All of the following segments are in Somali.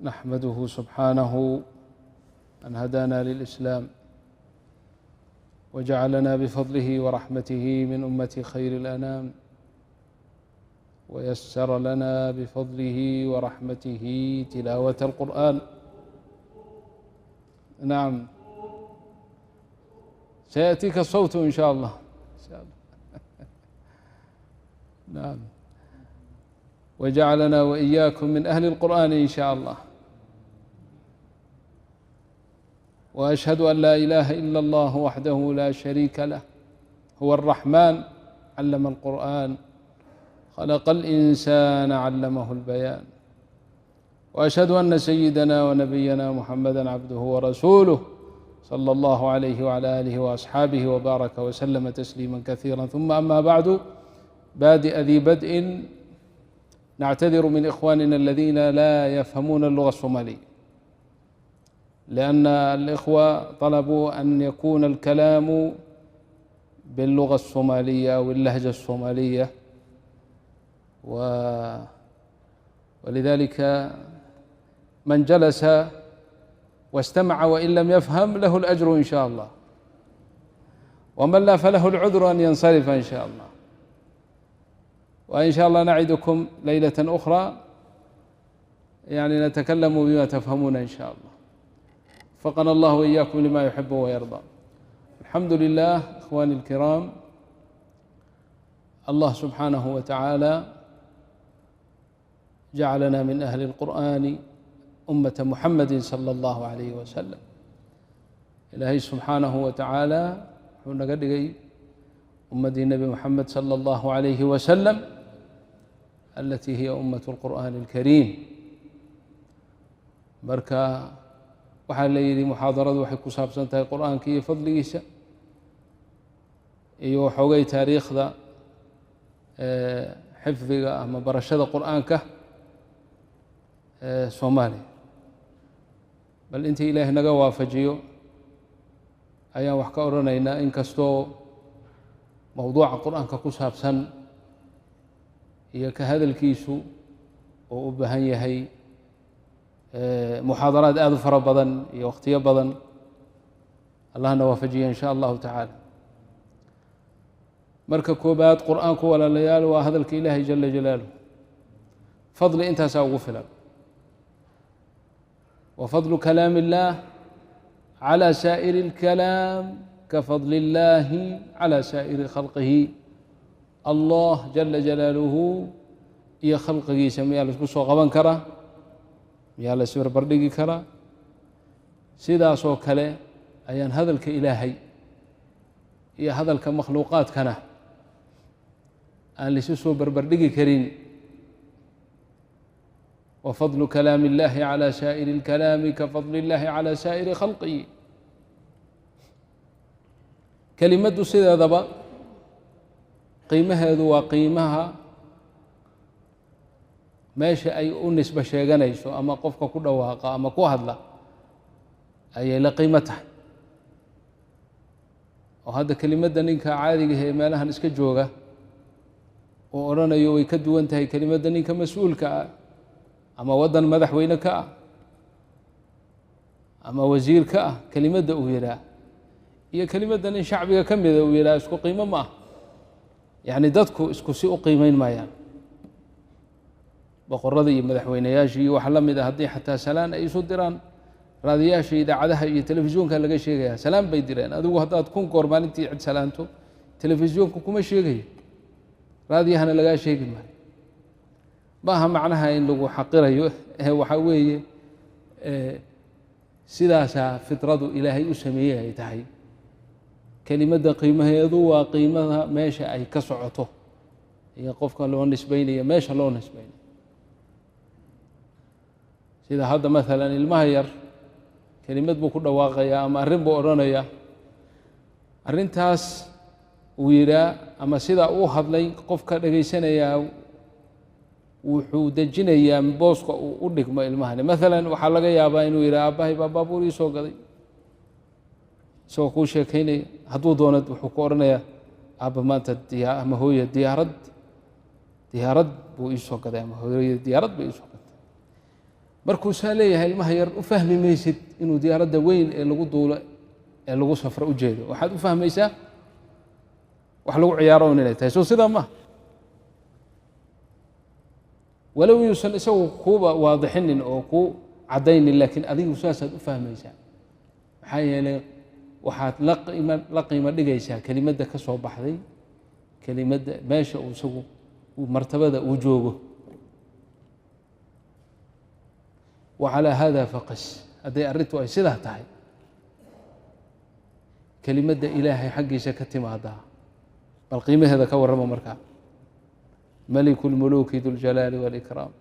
نحمده سبحانه أن هدانا للإسلام وجعلنا بفضله ورحمته من أمة خير الأنام، ويسر لنا بفضله ورحمته تلاوة القرآن. نعم، سيأتيك الصوت إن شاء الله، إن شاء الله. نعم، وجعلنا وإياكم من أهل القرآن إن شاء الله. وأشهد أن لا إله إلا الله وحده لا شريك له، هو الرحمن علم القرآن، خلق الإنسان علمه البيان. وأشهد أن سيدنا ونبينا محمدا عبده ورسوله صلى الله عليه وعلى آله وأصحابه وبارك وسلم تسليما كثيرا. ثم أما بعد، بادئ ذي بدء، نعتذر من إخواننا الذين لا يفهمون اللغة الصومالية، لأن الإخوة طلبوا أن يكون الكلام باللغة الصومالية أو اللهجة الصومالية، ولذلك من جلس واستمع وإن لم يفهم له الأجر إن شاء الله، ومن لا فله العذر أن ينصرف إن شاء الله. وإن شاء الله نعدكم ليلة أخرى، يعني نتكلم بما تفهمون إن شاء الله. وفقنا الله وإياكم لما يحب ويرضى. الحمد لله إخواني الكرام، الله سبحانه وتعالى جعلنا من أهل القرآن أمة محمد صلى الله عليه وسلم. إلهي سبحانه وتعالى wuxuu naga dhigay ummadii Nabi Muxamed صلى الله عليه وسلم التي هي أمة القرآن الكريم. Marka waxaa la yidhi muxaadaradu waxay ku saabsan tahay qur'aanka iyo fadligiisa iyo waxoogay taariikhda xifdiga ama barashada qur'aanka Soomaaliya. Bal intii Ilaahay naga waafajiyo ayaan wax ka odhanaynaa, inkastoo mowduuca qur'aanka ku saabsan iyo ka hadalkiisu oo u baahan yahay muxaadaraad aada u fara badan iyo wakhtiyo badan. Allahna waafajiya in sha Allahu tacaala. Marka koobaad, qur'aanku walaalayaal waa hadalka Ilaahay jala jalaaluh, fadli intaasaa ugu filan. وفضل كلام الله على سائر الكلام كفضل الله على سائر خلقه. الله جل جلاله iyo khalqigiisa miyaa la isku soo qaban karaa? Miyaa la isbarbardhigi karaa? Sidaasoo kale ayaan hadalka Ilaahay iyo hadalka makhluuqaadkana aan laisu soo barbardhigi karin. وفضل كلام الله على سائر الكلام كفضل الله على سائر خلقه. Kelimaddu sideedaba qiimaheedu waa qiimaha meesha ay u nisbo sheeganayso ama qofka ku dhawaaqa ama ku hadla ayay la qiimo tahay. Oo hadda kelimadda ninka caadiga ee meelahan iska jooga oo odhanayo way ka duwan tahay kelimadda ninka mas-uulka ah ama waddan madaxweyne ka ah ama wasiir ka ah. Kelimadda uu yidhaah iyo kelimadda nin shacbiga ka mida uu yidhaah isku qiimo ma ah. Yacni dadku isku si u qiimeyn maayaan. Boqorada iyo madaxweyneyaasha iyo waxa la mid ah haddii xataa salaan ay isu diraan, raadiyaasha, idaacadaha iyo telefisyoonka laga sheegaya salaan bay direen. Adigu haddaad 1000 goor maalintii cid salaanto, telefisyoonku kuma sheegayo, raadiyahana lagaa sheegi maayo. Ma aha macnaha in lagu xaqirayo, ee waxaa weeye sidaasaa fitradu Ilaahay u sameeyey ay tahay. Kelimadda qiimaheedu waa qiimaha meesha ay ka socoto iyo qofka loo nisbeynayo meesha loo nisbeynayo. Sida hadda maalan ilmaha yar kelimad buu ku dhawaaqayaa ama arrin buu odhanayaa, arrintaas uu yidhaa ama sidaa uu hadlay, qofka dhegaysanayaa wuxuu dejinayaa booska uu u dhigmo ilmahani. Maalan waxaa laga yaabaa inuu yidhaha aabbahay baa baabuur ii soo gaday, isagoo kuu sheekaynaya. Hadduu doono wuxuu ku odhanayaa aabba maanta diyaa ama hooya diyaarad buu ii soo gaday ama hooya diyaarad bay ii soo gatay. Markuu saa leeyahay ilmaha yar u fahmi maysid inuu diyaaradda weyn ee lagu duulo ee lagu safro u jeedo, waxaad u fahmaysaa wax lagu ciyaaro un inay tahay. Soo sidaa maha? Walow yuusan isagu kuuba waadixinin oo kuu caddaynin, laakiin adigu saasaad u fahmaysaa. Maxaa yeelay waxaad la qiimo dhigaysaa kelimadda ka soo baxday, kelimadda meesha uu isagu martabada uu joogo. Wa calaa hada faqis. Hadday arrintu ay sidaa tahay, kelimadda Ilaahay xaggiisa ka timaadaa bal qiimaheeda ka warrama. Markaa maliku اlmuluuki du ljalaali wاlikraam,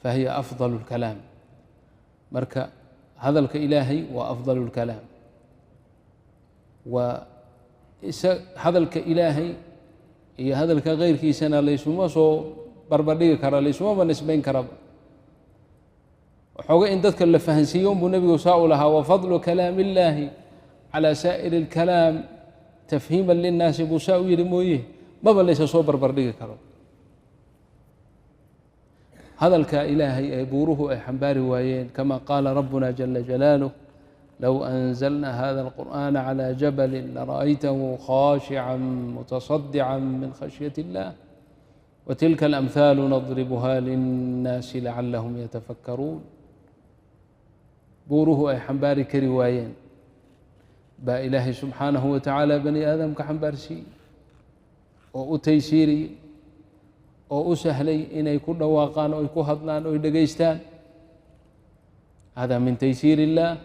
fahiya afضal اlkalaam. Marka hadalka Ilaahay waa afضal اlkalaam, waa hadalka Ilaahay iyo hadalka keyrkiisana laysuma soo barbardhigi kara, laysumaba nisbayn karaba. Waxooga in dadka la fahansiiyo unbuu nebigu saa u lahaa wafadlu kalaam illaahi calى saa'iri اlkalaam tafhiima linnaasi buu saa u yihi mooye, maba laysa soo barbardhigi karo hadalka Ilaahay ee buuruhu ay xambaari waayeen, kama qaala rabbuna jala jalaaluh: low anzalna hada اlqur'ana calى jabali lara'aytahu khashica mutaصadica min khashyaة اllah watilka alamhaalu nadribuha linnaasi lacalahum yatafakkaruun. Buuruhu ay xambaari kari waayeen baa Ilaahay subxaanahu wa tacaala bani aadamka xambaarsiiyey oo u taysiiriyey oo u sahlay inay ku dhawaaqaan oy ku hadlaan oy dhegaystaan. Hada min taysiir illah.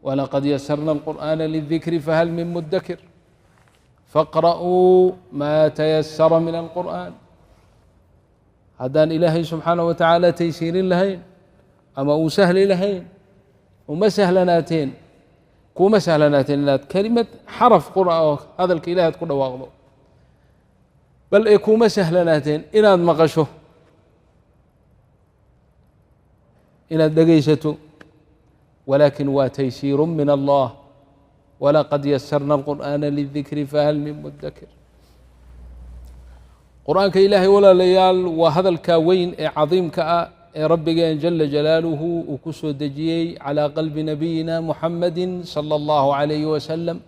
Walaqad yasarna alqur'ana lidikri fahal min mudakir faqra'uu ma tayasara min alqur'an. Haddaan Ilaahay subxaanaه wa tacaala taysiirin lahayn ama uu sahli lahayn, uma sahlanaateen, kuma sahlanaateen inaad kelimad xaraf qura oo hadalka Ilahi aad ku dhawaaqdo, bal ee kuma sahlanaateen inaad maqasho, inaad dhegaysato. Walakin waa taysiiru min allah. Walaqad yasarna alqur'aana lidikri fahal min mudakir. Qur-aanka Ilaahay, walaalayaal, waa hadalka weyn ee cadiimka ah ee rabbigeen jala jalaaluhu uu ku soo dejiyey calىa qalbi nabiyina muxamadi salى اllahu عalayhi wasalam.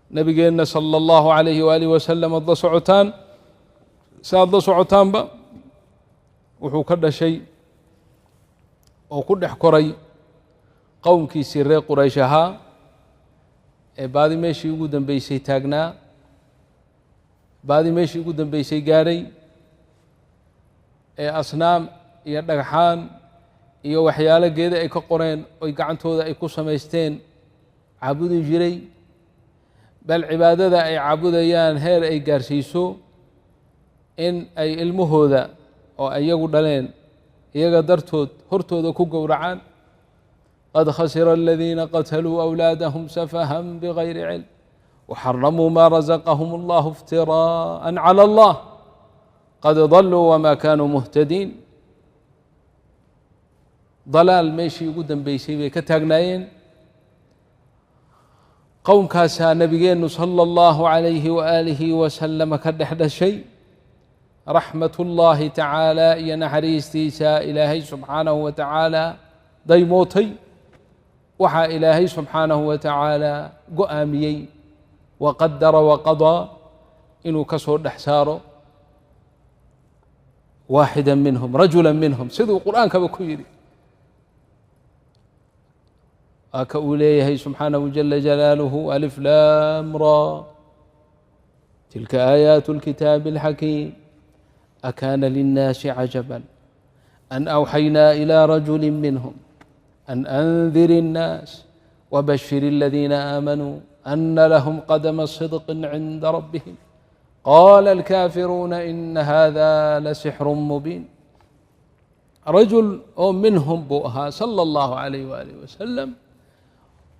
Nabigeenna salى اllahu عalayhi waalihi wasalam ad la socotaan, si aad la socotaanba, wuxuu ka dhashay oo ku dhex koray qowmkiisii reer Quraysh ahaa ee baadi meeshii ugu dambeysay taagnaa, baadi meeshii ugu dambeysay gaadhay, ee asnaam iyo dhagxaan iyo waxyaalo geeda ay ka qoreen oy gacantooda ay ku samaysteen caabudi jiray. Bal cibaadada ay caabudayaan heer ay gaarsiiso in ay ilmahooda oo iyagu dhaleen iyaga dartood hortooda ku gowracaan. Qad khasira aladiina qataluu awlaadahum safahan bigayri cilm waxaramuu ma razaqahum allahu iftiraءa calى allah qad daluu wma kanuu muhtadiin. Dalaal meeshii ugu dambeysay bay ka taagnaayeen. Qowmkaasaa nabigeennu sala allahu calayhi waaalihi wasalama ka dhex dhashay. Raxmat ullaahi tacaala iyo naxariistiisa Ilaahay subxaanahu wa tacaala daymootay. Waxaa Ilaahay subxaanahu wa tacaala go'aamiyey waqadara waqadaa inuu ka soo dhex saaro waaxida minhum, rajula minhum, siduu qur'aankaba ku yidhi. Waa ka uu leeyahay subxaanahu jala jalaaluhu: alif laam ra, tilka aayaat اlkitaabi اlxakiim, akaana linnaasi cajaba an awxaynaa ilى rajuli minhum an andir الnaas wbashir اladiina aamanuu ana lahm qadama sidqi cinda rabbihim, qala alkaafiruuna ina hada lasixru mubiin. Rajul oo minhum buu ahaa sala allahu calayh waalih wasalam,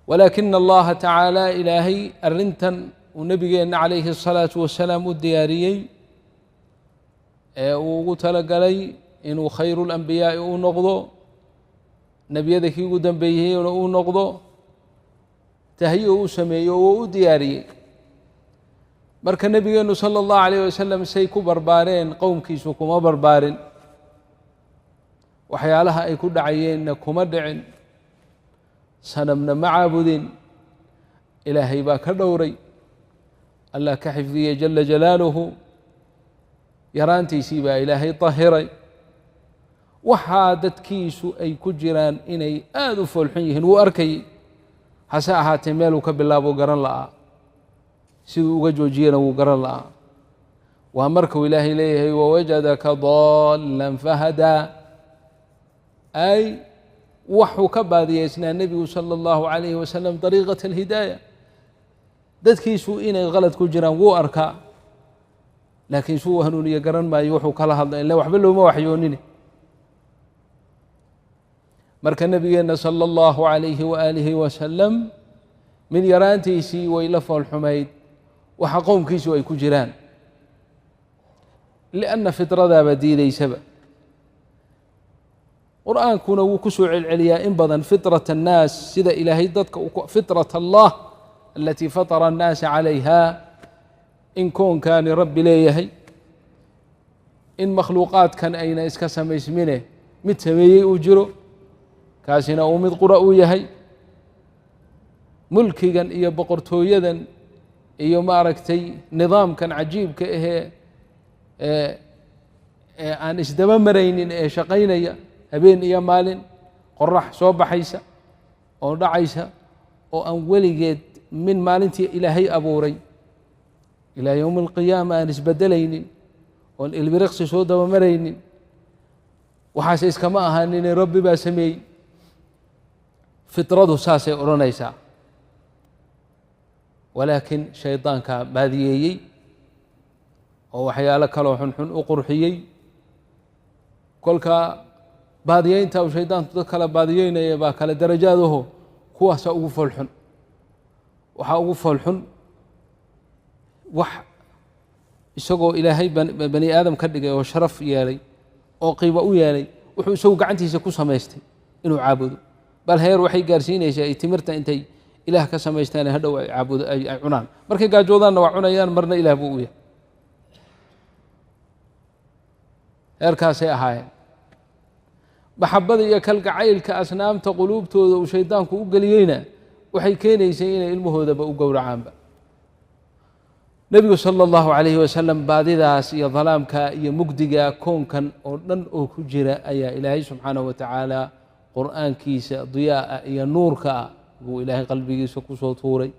walaakina allaha tacaala, Ilaahay arrintan uu nebigeenna calayhi الsalaatu wasalaam u diyaariyey ee uu ugu talagalay inuu khayru اlambiyaa'i u noqdo, nebiyada kii ugu dambeeyeyna uu noqdo, tahyi u sameeyo oo u diyaariyey. Marka nabigeenu sala allahu calayh wasalam say ku barbaareen qowmkiisu kuma barbaarin, waxyaalaha ay ku dhacayeenna kuma dhicin, sanamna ma caabudin, ilaahay baa ka dhowray, allah ka xifdiyey jala jalaaluhu. Yaraantiisii baa ilaahay tahiray. Waxaa dadkiisu ay ku jiraan inay aada u foolxun yihiin wuu arkayey, hase ahaatee meeluu ka bilaabo garan la'aa, siduu uga joojiyena wuu garan la'aa. Waa markuu ilaahay leeyahay wawajadaka daalan fahadaa, ay waxuu ka baadiyeysnaa nebigu sala allahu calayhi wasalam dariiqata alhidaaya. Dadkiisu inay qalad ku jiraan wuu arkaa, laakiin suu hanuuniye garan maayo wuxuu kala hadlay, ille waxba looma waxyoonine. Marka nabigeenna sala allahu calayhi waaalihi wasalam min yaraantiisii way la foolxumayd waxa qowmkiisu ay ku jiraan, lianna fitradaaba diidaysaba. Qur-aankuna wuu ku soo celceliyaa in badan fitrat annaas, sida ilaahay dadka fitrat allah alatii fatara annaasa calayha, in koonkaani rabbi leeyahay, in makhluuqaadkan ayna iska samaysmine mid sameeyey uu jiro, kaasina uu mid qura uu yahay, mulkigan iyo boqortooyadan iyo maaragtay nidaamkan cajiibka ahee ee aan isdaba maraynin ee shaqaynaya habeen iyo maalin, qorax soo baxaysa oo dhacaysa oo aan weligeed min maalintii ilaahay abuuray ilaa yowmi alqiyaama aan isbedelaynin oon ilbiriqsi soo daba maraynin, waxaase iskama ahaanine rabbi baa sameeyey. Fitradu saasay odhanaysaa, walaakiin shaydaankaa baadiyeeyey oo waxyaalo kaloo xunxun u qurxiyey. Kolka baadiyeynta uu shaydaanku dad kala baadiyeynaya baa kale darajaadaho, kuwaasaa ugu foolxun. Waxaa ugu foolxun wax isagoo ilaahay bani aadam ka dhigay oo sharaf yeelay oo qiimo u yeelay, wuxuu isagu gacantiisa ku samaystay inuu caabudo. Bal heer waxay gaarsiinaysaa ay timirta intay ilaah ka samaystaan hadhow ay caabudo, ay cunaan, markay gaajoodaanna waa cunayaan, marna ilaah buu u yahay. Heerkaasay ahaayeen. Maxabada iyo kalgacaylka asnaamta quluubtooda uu shaydaanku u geliyeyna waxay keenaysay inay ilmahoodaba u gowracaanba. Nebigu sala allahu calayhi wasalam baadidaas iyo dalaamka iyo mugdiga koonkan oo dhan oo ku jira ayaa ilaahay subxaanahu wa tacaala qur'aankiisa diyaa'a iyo nuurka ah buu ilaahay qalbigiisa ku soo tuuray.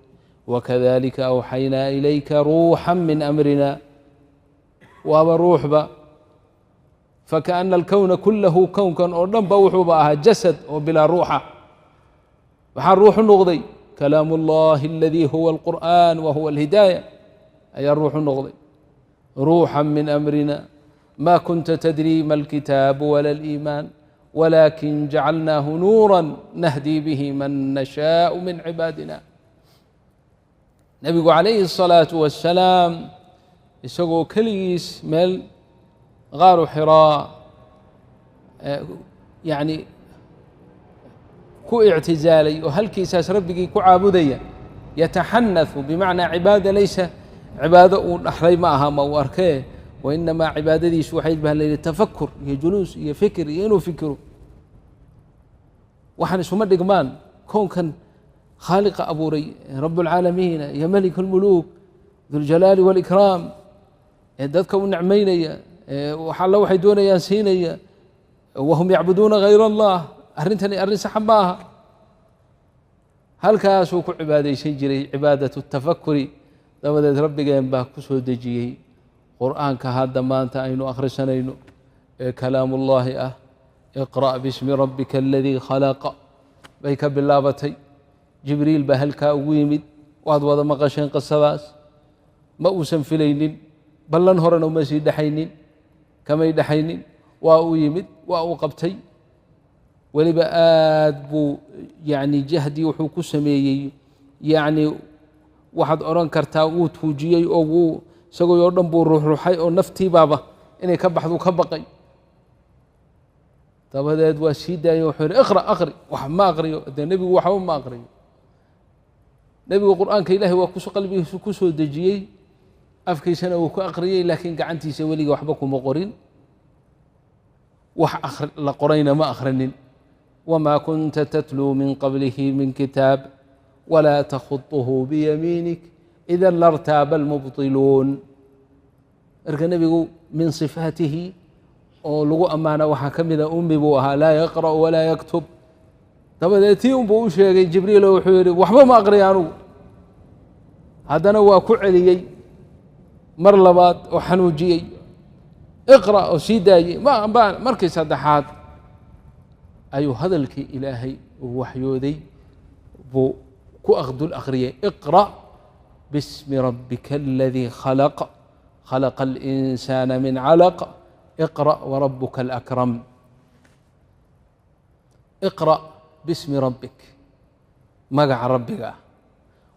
Wakadalika awxaynaa ilayka ruuxan min amrina, waaba ruuxba. Fakaana alkowna kulahu, kownkan oo dhan ba wuxuuba ahaa jasad oo bilaa ruuxa. Maxaa ruuxu noqday? Kalaamu اllahi aladii huwa alqur'an wa huwa alhidaaya ayaa ruuxu noqday. Ruuxan min amrina ma kunta tadri ma alkitaabu wala aliimaan walakin jacalnaahu nuura nahdii bihi man nashaau min cibaadina. Nebigu calayhi الsalaatu wassalaam isagoo keligiis meel gaaru xiraa yacni ku ictizaalay oo halkiisaas rabbigii ku caabudaya, yataxanathu bimacnaa cibaada, laysa cibaado uu dhaxlay ma aha, ma uu arkee, wainamaa cibaadadiisu waxay baa la yidhi tafakur iyo juluus iyo fikir iyo inuu fikiro. Waxaan isuma dhigmaan koonkan khaaliqa abuuray rabb اlcaalamiina iyo melik اlmuluuk duljalaali wاlikraam ee dadka u necmaynaya, wax alla waxay doonayaan siinaya, wahum yacbuduuna hayr allah. Arrintani arrin saxa ma aha. Halkaasuu ku cibaadaysan jiray cibaadatu tafakuri. Dabadeed rabbigeen baa ku soo dejiyey qur'aanka hadda maanta aynu akhrisanayno ee kalaamullaahi ah. Iqra' bismi rabbika aladii khalaqa bay ka bilaabatay. Jibriil baa halkaa ugu yimid, waad wada maqasheen qisadaas. Ma uusan filaynin, ballan horena uma sii dhexaynin, kamay dhexaynin. Waa uu yimid, waa uu qabtay, weliba aad buu yacni jahdi wuxuu ku sameeyey, yacni waxaad odhan kartaa wuu tuujiyey oo wuu isagoo oo dhan buu ruxruxay oo naftiibaaba inay ka baxduu ka baqay. Dabadeed waa sii daayey, wuxuu yihi iqra', aqri. Wax ma aqriyo dee nebigu, waxba ma aqriyo nebigu. Qur'aanka ilahay waa qalbigiisu ku soo dejiyey. Afkiisana wuu ku akhriyey, laakiin gacantiisa weliga waxba kuma qorin, wax la qorayna ma akhrinin. Wamaa kunta tatluu min qablihi min kitaab walaa takhuطuhu biyamiinik idan lartaaba almubطiluun. Marka nebigu min sifaatihi oo lagu ammaana waxaa ka mida ummi buu ahaa, laa yaqra'u walaa yaktub. Dabadeed tii unbuu u sheegay Jibriil oo wuxuu yidhi waxba ma aqriya anugu. Haddana waa ku celiyey mar labaad oo xanuujiyey, iqra' oo sii daayey. Markii saddexaad ayuu hadalkii Ilaahay uu waxyooday buu ku dul akhriyey, iqra' bismi rabbika aladii khalaq, khalaqa alinsaana min calaq, iqra' warabuka alakram. Iqra' bismi rabbik, magaca rabbiga ah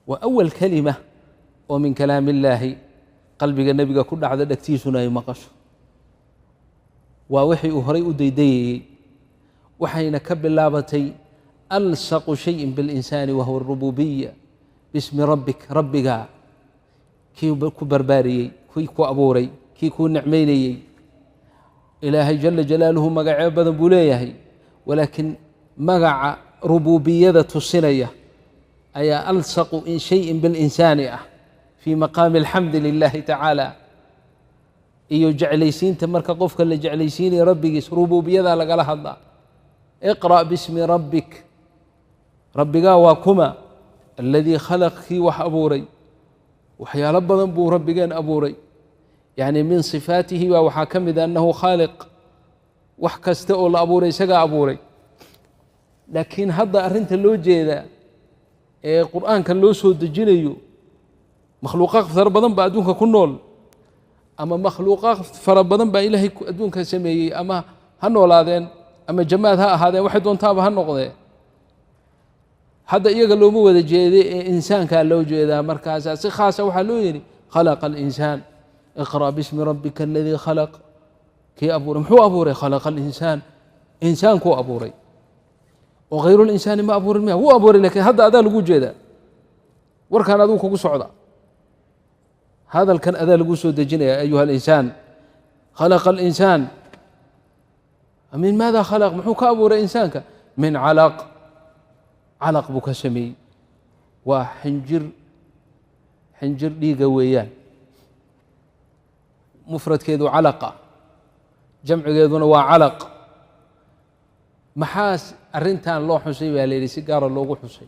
waa awal kelima oo min kalaam illaahi qalbiga nebiga ku dhacda, dhegtiisuna ay maqasho. Waa wixii uu horay u daydayayey, waxayna ka bilaabatay alsaqu shayin biاlinsaani wahuwa arububiya. Bismi rabbik, rabbigaa kii ku barbaariyey, kii ku abuuray, kii kuu nicmaynayey. Ilaahay jala jalaaluhu magacyo badan buu leeyahay, walaakiin magaca rububiyada tusinaya ayaa alsaqu shayin biاlinsaani ah fii maqaami alxamdi lilahi tacaala iyo jeclaysiinta. Marka qofka la jeclaysiinaya rabbigiis, rububiyada lagala hadlaa. Iqra' bismi rabbik, rabbigaa waa kuma? Aladii khalaq, kii wax abuuray. Waxyaalo badan buu rabbigeen abuuray, yacni min sifaatihi baa waxaa ka mid annahu khaaliq, wax kasta oo la abuuray isagaa abuuray. Laakiin hadda arrinta loo jeedaa ee qur'aankan loo soo dejinayo, makhluuqaad fara badan baa adduunka ku nool, ama makhluuqaad fara badan baa Ilaahay adduunka sameeyey, ama ha noolaadeen ama jamaad ha ahaadeen, waxay doontaaba ha noqdee, hadda iyaga looma wada jeeday ee insaankaa loo jeedaa. Markaasaa si khaasa waxaa loo yidhi khalaqa alinsaan. Iqra' bismi rabbika aladii khalaq, kii abuuray. Muxuu abuuray? Khalaqa alinsaan, insaankuu abuuray. Oo hayru linsaani ma abuurin miya? Wuu abuuray, lakiin hadda adaa lagu jeedaa, warkaan adigu kugu socda, hadalkan adaa lagu soo dejinaya, ayuha alinsaan. Khalaqa alinsaan min maada khalaq? Muxuu ka abuuray insaanka? Min calaq, calaq buu ka sameeyey. Waa xinjir, xinjir dhiiga weeyaan. Mufradkeedu calaqa, jamcigeeduna waa calaq. Maxaa arrintan loo xusay baa la yidhi, si gaara loogu xusay?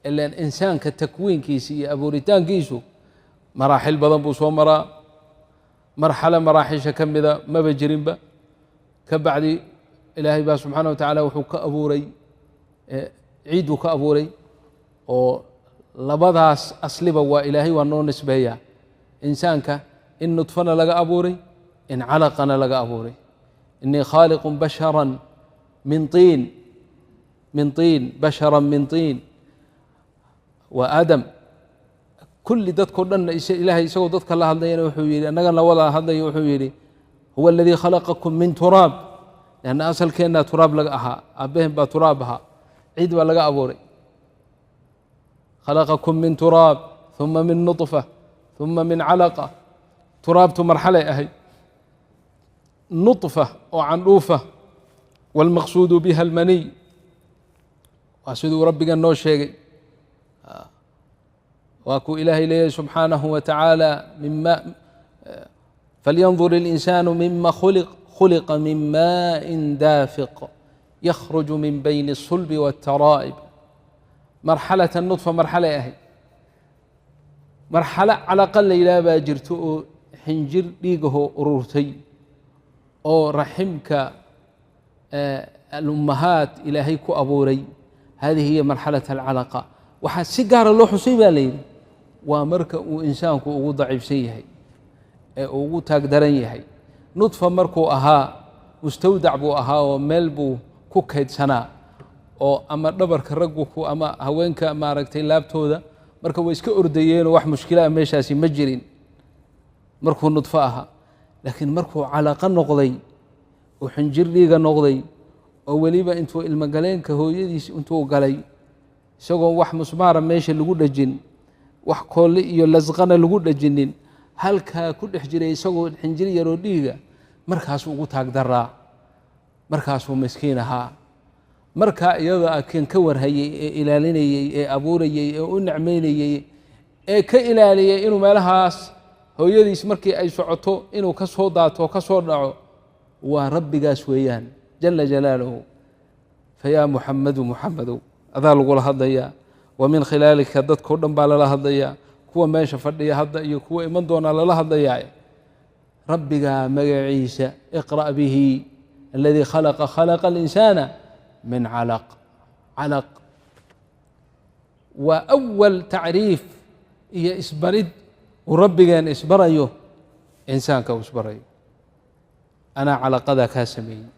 Ilaan insaanka takwiinkiisa iyo abuuritaankiisu maraaxil badan buu soo maraa. Marxalo maraaxisha ka mida maba jirinba. Ka bacdi Ilaahay baa subxaana wa tacaala wuxuu ka abuuray ciidduu ka abuuray, oo labadaas asliba waa Ilaahay waa noo nisbeeyaa insaanka, in nudfana laga abuuray, in calaqana laga abuuray. Inii khaaliqun bashara min tiin, min tiin, bashara min tiin waa Aadam. Kulli dadkao dhanna Ilaahay isagoo dadka la hadlayana wuxuu yidhi, annagana wada hadlaya, wuxuu yidhi huwa aladii khalaqakum min turaab, lianna asalkeennaa turaab laga ahaa, aabbaheen baa turaab ahaa, ciid baa laga abuuray. Khalaqakum min turaab ثuma min nuطfa ثuma min calaqa. Turaabtu marxalay ahayd, nuطfa oo candhuufa, wاlmaqsuudu biha almaniy, waa siduu rabbiga noo sheegay. Waa kuu Ilaahay leeyahay subxaanahu wa tacaala, mima falyandur اlinsaanu mima khuliq, khuliqa min maءin daafiq yakhruju min bayni الsulbi wاltaraa'ib. Marxalaة nudfa marxalay ahayd, marxalo calaqa la yidhaah baa jirto oo xinjir dhiigahoo ururtay oo raximka alummahaat Ilaahay ku abuuray. Hadihi hiya marxalaة alcalaqa. Waxaa si gaara loo xusay baa la yidhi waa marka uu insaanku ugu daciifsan yahay ee uu ugu taag daran yahay. Nudfa markuu ahaa mustawdac buu ahaa, oo meel buu ku kaydsanaa, oo ama dhabarka raggu ku ama haweenka maaragtay laabtooda, marka way iska ordayeenoo wax mushkilaa meeshaasi ma jirin markuu nudfo ahaa. Laakiin markuu calaqa noqday oo xinjir dhiiga noqday, oo weliba intuu ilmogaleenka hooyadiis intuu galay isagoo wax musmaara meesha lagu dhejin. wax koolle iyo lasqana lagu dhajinin, halkaa ku dhex jiray isagoo xinjir yaroo dhiiga, markaasuu ugu taag daraa, markaasuu miskiin ahaa. Markaa iyada kan ka warhayey ee ilaalinayey ee abuurayey ee u nicmaynayey ee ka ilaaliyey inuu meelahaas hooyadiis markii ay socoto inuu ka soo daato, ka soo dhaco, waa rabbigaas weeyaan jala jalaaluhu. Fayaa Muxamadu, Muxamedow, adaa lagula hadlayaa, wa min khilaalika dadkao dhan baa lala hadlayaa, kuwa meesha fadhiya hadda iyo kuwa iman doonaa lala hadlayaa. Rabbigaa magaciisa iqra' bihi aladii khalaqa khalaqa alinsaana min calaq. Calaq waa awal tacriif iyo isbarid uu rabbigeen isbarayo, insaanka uu isbarayo. Anaa calaqadaa kaa sameeyey,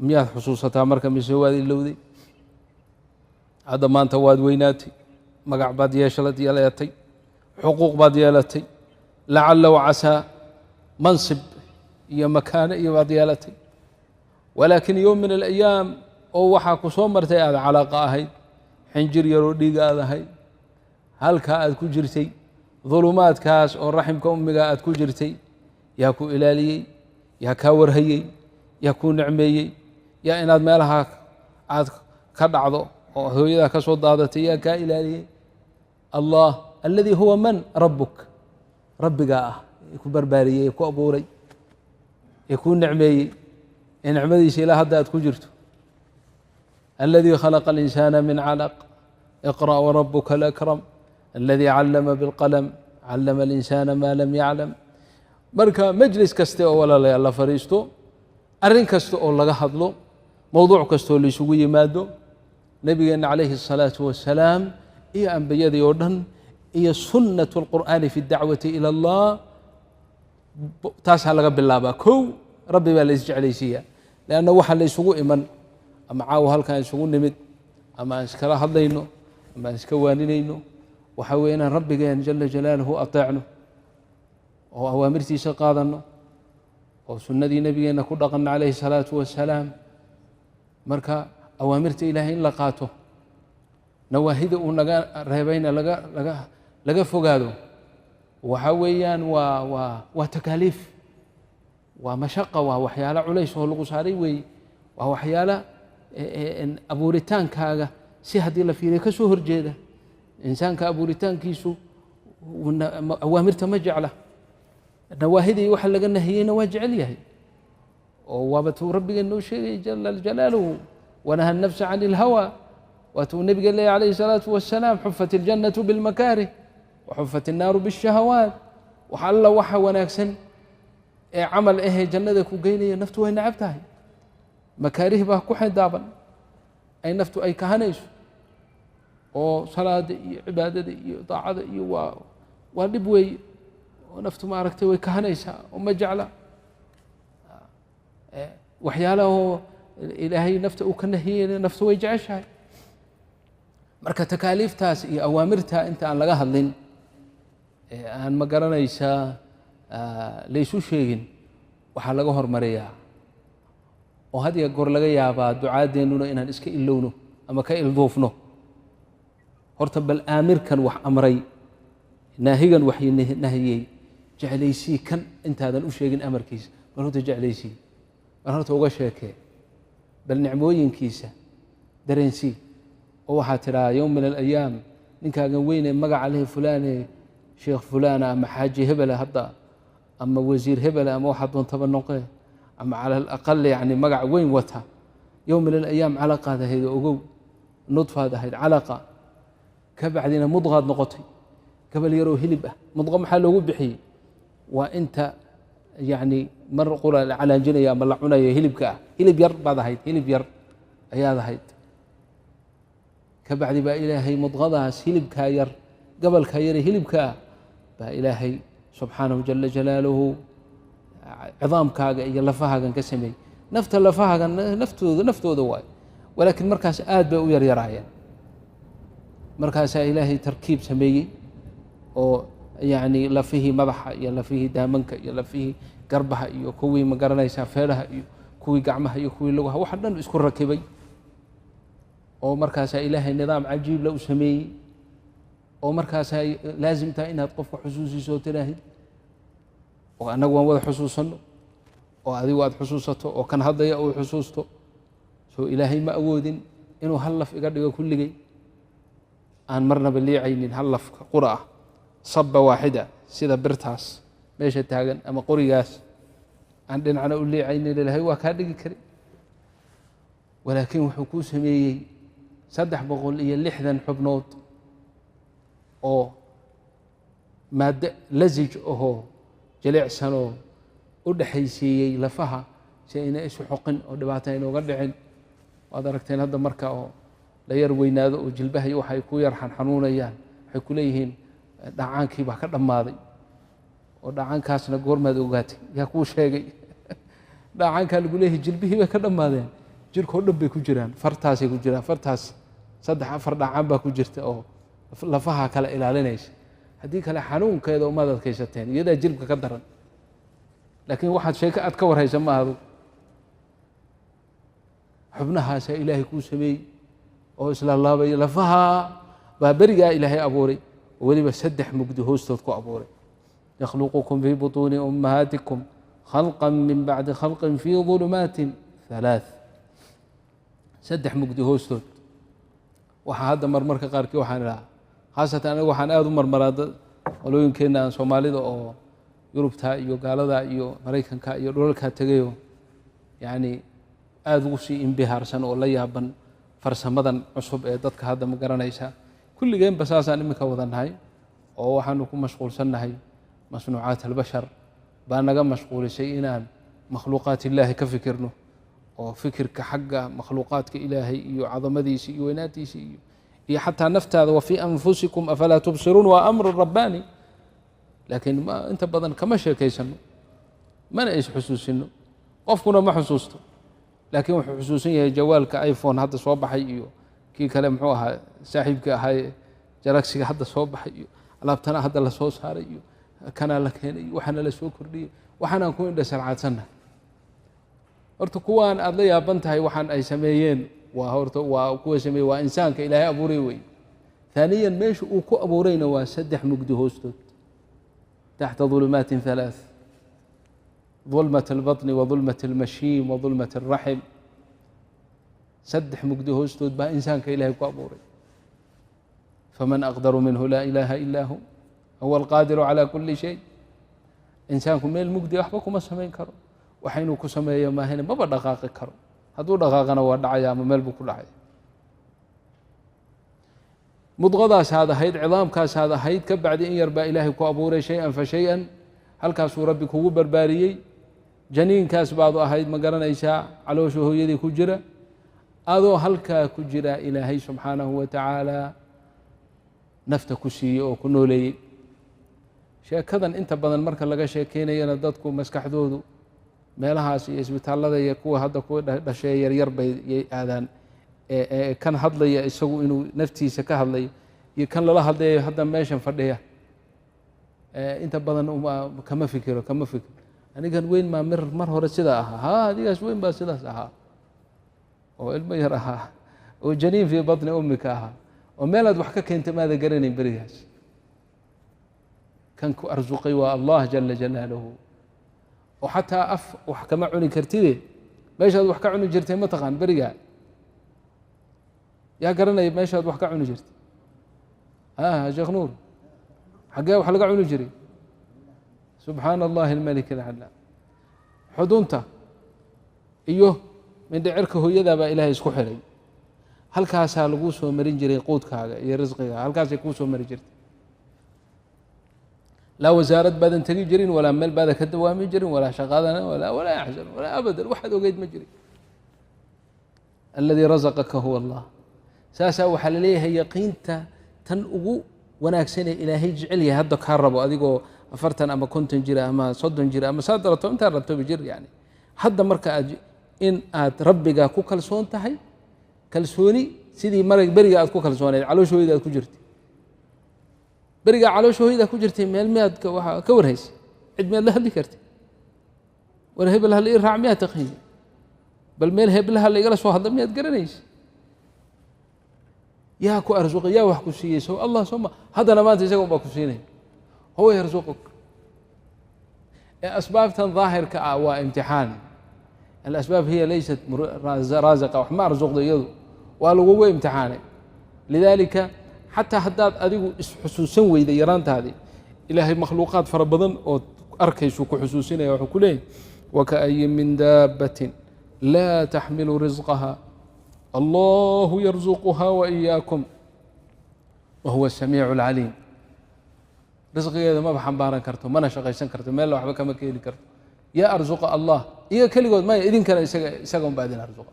miyaad xusuusataa marka mise waad ilowday? Hadda maanta waad weynaatay, magac baad yeelatay, xuquuq baad yeelatay, lacala wacasaa mansib iyo makaano iyo baad yeelatay, walaakin yowm min alayaam oo waxaa ku soo martay aada calaaqa ahayd, xinjir yaroo dhiiga aad ahayd, halkaa aad ku jirtay, dulumaadkaas oo raximka ummiga aad ku jirtay, yaa ku ilaaliyey, yaa kaa warhayey, yaa kuu nicmeeyey, yaa inaad meelaha aad ka dhacdo oo hooyadaa ka soo daadatay yaa kaa ilaaliyey? Allah aladii huwa man rabbuk, rabbigaa ah ee ku barbaariyey, ee ku abuuray, ee kuu nicmeeyey, ee nicmadiisa ilaa hadda aad ku jirto. Aladii khalaqa alinsaana min calaq, iqra' warabuka alakram aladii callama bilqalam, callama alinsaana maa lam yaclam. Marka majlis kaste oo walaalayaal la fadhiisto, arrin kasta oo laga hadlo, mowduuc kastaoo laisugu yimaado, nabigeenna calayhi الsalaatu wasalaam iyo ambiyadii oo dhan iyo sunnat اlqur'aani fi اdacwati ila allah, taasaa laga bilaabaa. Kow rabbi baa la isjeclaysiiyaa, leanna waxa la isugu iman ama caawa halkaan isugu nimid ama aan iskala hadlayno ama aan iska waaninayno, waxaa weeye inaan rabbigeen jala jalaaluhu ateecno oo awaamirtiisa qaadanno oo sunnadii nebigeenna ku dhaqanno calayhi الsalaatu wasalaam. Marka awaamirta ilaahay in la qaato, nawaahida uu naga reebayna laga fogaado, waxa weeyaan waa takaaliif, waa mashaqa, waa waxyaalo culays oo lagu saaray weeye, waa waxyaalo abuuritaankaaga si haddii la fiiriyo ka soo horjeeda. Insaanka abuuritaankiisu awaamirta ma jecla, nawaahidii waxa laga nahiyeyna waa jecel yahay, oo waaba tuu rabbigeen noo sheegay jala jalaaluhu, wanaha nafsa can ilhawa. Waatuu nebiga leeyahy calayhi الsalaatu wasalaam, xufat iljannatu bilmakaarih waxufat innaaru biاshahawaat. Wax alla waxa wanaagsan ee camal ahee jannada ku geynaya naftu way nacab tahay, makaarih baa ku xaydaaban ay naftu ay kahanayso, oo salaada iyo cibaadada iyo daacada iyo waa dhib weeye, oo naftu maaragtay way kahanaysaa oo ma jecla. Waxyaalahoo ilaahay nafta uu ka nahiyeyna naftu way jeceshahay. Marka takaaliiftaas iyo awaamirta inta aan laga hadlin ee aan ma garanaysaa laysu sheegin, waxaa laga hormariyaa oo had iyo goor laga yaabaa ducaadeennuna inaan iska ilowno ama ka ilduufno. Horta bal aamirkan wax amray, naahigan wax nahiyey, jeclaysii kan intaadan u sheegin amarkiisa, bal horta jeclaysii, bal horta uga sheekee, bal nicmooyinkiisa dareensii, oo waxaa tidhaha yowm min alayaam ninkaagan weyne magaca lehe fulaane, sheekh fulaana ama xaaji hebela hadda ama wasiir hebela ama waxaa doontaba noqee, ama cala alaqal yani magac weyn wata, yowm min alayaam calaqaad ahayd oo ogow, nudfaad ahayd calaqa, ka bacdina mudqaad noqotay, gabal yaroo hilib ah. Mudqo maxaa loogu bixiyey? Waa inta yani mar qura la calaanjinaya ama la cunaya hilibka ah, hilib yar baad ahayd, hilib yar ayaad ahayd. Ka bacdi baa ilaahay mudqadaas hilibkaa yar, gabalkaa yare hilibka ah baa ilaahay subxaanahu jala jalaaluhu cidaamkaaga iyo lafahaagan ka sameeyey. Nafta lafahaagan naftooda waayo, walaakiin markaas aad bay u yaryaraayeen. Markaasaa ilaahay tarkiib sameeyey oo yacni lafihii madaxa iyo lafihii daamanka iyo lafihii garbaha iyo kuwii ma garanaysaa feedhaha iyo kuwii gacmaha iyo kuwii lugaha, waxa dhan isku rakibay, oo markaasaa ilaahay nidaam cajiibla u sameeyey. Oo markaas ay laazim tahay inaad qofka xusuusiso oo tiraahid, oo annagu waan wada xusuusanno, oo adigu aad xusuusato, oo kan hadlaya uu xusuusto. Soo Ilaahay ma awoodin inuu hal laf iga dhigo kulligay, aan marnaba liicaynin, hal lafka qura ah, saba waaxida, sida birtaas meesha taagan ama qorigaas aan dhinacna u liicaynin? Ilaahay waa kaa dhigi kari, walaakiin wuxuu kuu sameeyey 360 xubnood oo maaddo lasij ahoo jilicsanoo u dhexaysiiyey lafaha si ayna isu xoqin oo dhibaata aynooga dhicin. Waad aragteen hadda marka oo la yar weynaado oo jilbaha iyo waxay ku yar xanxanuunayaan, waxay ku leeyihiin dhacaankii baa ka dhammaaday. Oo dhacaankaasna goormaad ogaatay? Yaa kuu sheegay dhacaankaa lagu leeyahay? Jilbihii bay ka dhammaadeen, jirkoo dhan bay ku jiraan, fartaasay ku jiraan. Fartaas saddex afar dhacaan baa ku jirta oo lafaha kala ilaalinaysa. Haddii kale xanuunkeeda umaad adkaysateen, iyadaa jilbka ka daran. Laakiin waxaad sheeko aad ka warhaysa ma ahadu. Xubnahaasaa Ilaahay kuu sameeyey oo islaalaabaya. Lafaha baa berigaa Ilaahay abuuray, oo weliba saddex mugdi hoostood ku abuuray. Yakhluqukum fii butuuni ummahaatikum khalqa min bacdi khalqin fii ظulumaatin halaaث, saddex mugdi hoostood. Waxaa hadda marmarka qaarkii waxaan idhahaa, khaasatan aniga waxaan aada u marmaraa qolooyinkeenna aan Soomaalida oo Yurubta iyo gaalada iyo Maraykanka iyo dhulalkaa tegayo, yacni aada ugu sii imbihaarsan oo la yaaban farsamadan cusub ee dadka hadda ma garanaysa. Kulligeenba saasaan iminka wada nahay, oo waxaanu ku mashquulsannahay masnuucaat albashar baa naga mashquulisay inaan makhluuqaat Illaahi ka fikirno, oo fikirka xagga makhluuqaadka Ilaahay iyo cadamadiisa iyo weynaantiisa iyo xataa naftaada. Wa fii anfusikum afalaa tubsiruun, waa amru rabbaani. Laakiin ma inta badan kama sheekaysano, mana is xusuusino, qofkuna ma xusuusto. Laakiin wuxuu xusuusan yahay jawaalka iPhone hadda soo baxay iyo kii kale, muxuu ahaa saaxiibkii ahaa, Galaxyga hadda soo baxay, iyo alaabtana hadda la soo saaray, iyo kanaa la keenay, iyo waxaana la soo kordhiyey. Waxaanaan ku indha sarcaadsannahay. Horta kuwaan aada la yaaban tahay waxaan ay sameeyeen, waa horta waa kuwa sameeyey, waa insaanka Ilaahay abuuray wey. ثaaniyan, meesha uu ku abuurayna waa saddex mugdi hoostood, taxta ظulumaatin ثalaaث: ظulmaة الbaطni wa ظulmaة الmashiim wa ظulmaة الraxim. Saddex mugdi hoostood baa insaanka Ilahay ku abuuray. Faman aqdaru minhu? Laa ilaaha ila hu, huwa alqaadiru calى kuli shay. Insaanku meel mugdi waxba kuma samayn karo, waxa inuu ku sameeyo maahine maba dhaqaaqi karo. Hadduu dhaqaaqana waa dhacaya ama meel buu ku dhacaya. Mudqadaasaad ahayd, cidaamkaasaad ahayd, ka bacdi in yar baa Ilaahay ku abuuray, shay-an fa shay-an. Halkaasuu Rabbi kugu barbaariyey. Janiinkaas baadu ahayd, ma garanaysaa, caloosha hooyadii ku jira. Adoo halkaa ku jira Ilaahay subxaanahu wa tacaala nafta ku siiyey oo ku nooleeyey. Sheekadan inta badan marka laga sheekeynayana dadku maskaxdoodu meelahaas iyo isbitaallada iyo kuwa hadda kuwa dhashee yaryar bay yay aadaan. Kan hadlaya isagu inuu naftiisa ka hadlayo iyo kan lala hadlayayo hadda meeshan fadhiya inta badan kama fikiro, kama fikiro. Anigan weyn maa mar hore sidaa ahaa? Ha, adigaas weyn baa sidaas ahaa oo ilmo yar ahaa oo janiin fii baطni ummika ahaa, oo meelaad wax ka keenta maada garanayn berigaas. Kan ku arsuqay waa Allah jala jalaaluhu. Oo xataa af wax kama cuni kartide, meeshaad wax ka cuni jirtay ma taqaan berigaa? Yaa garanaya meeshaad wax ka cuni jirtay? Sheekh Nuur, xaggee wax laga cuni jiray? Subxaana Allahi almalik alcalaam. Xudunta iyo mindhicirka hooyadaa baa Ilaahay isku xiray. Halkaasaa laguu soo marin jiray quudkaaga iyo risqiga, halkaasay kuu soo mari jirtay. Laa wasaarad baadan tegi jirin, walaa meel baadan ka dawaami jirin, walaa shaqadana, walaa yaxzan, walaa abadan. Waxaad ogeyd ma jirin. Aladii razaqaka huwa Allah. Saasaa waxaa laleeyahay yaqiinta tan ugu wanaagsanee Ilaahay jecel yahay hadda kaa rabo, adigoo 40 ama 50 jira ama 30 jira ama saad rabto, intaad rabtoba jir, yani hadda marka aad in aad Rabbiga ku kalsoon tahay, kalsooni sidii mar beriga aad ku kalsooneyd caloosha hooyada aad ku jirtay. Berigaa caloosha hooyada ku jirtay meel miyaad waa ka warhaysay? Cid miyaad la hadli kartay? War hebel hala ii raac miyaad taqiini? Bal meel heblaha la igala soo hadla miyaad garanaysa? Yaa ku arsuqay? Yaa wax ku siiyey? So Allah soo ma? Haddana maanta isaga un baa ku siinaya, huwa yarsuquk. Ee asbaabtan daahirka ah waa imtixaan. Alasbaab hiya laysat raasiqa, wax ma arsuqdo iyadu, waa lagugu imtixaanay. Lidaalika xataa haddaad adigu isxusuusan weyday yaraantaadii, Ilaahay makhluuqaad fara badan ood arkaysuu ku xusuusinaya. Wuxuu ku leeyahy: wakaayin min daabatin laa taxmilu risqaha allahu yarzuquha waiyaakum wahuwa asamiicu alcaliim. Risqigeeda maba xambaaran karto, mana shaqaysan karto, meella waxba kama keeni karto. Yaa arsuqa? Allah. Iyaga keligood maya, idinkana isaga un baa idin arsuqa,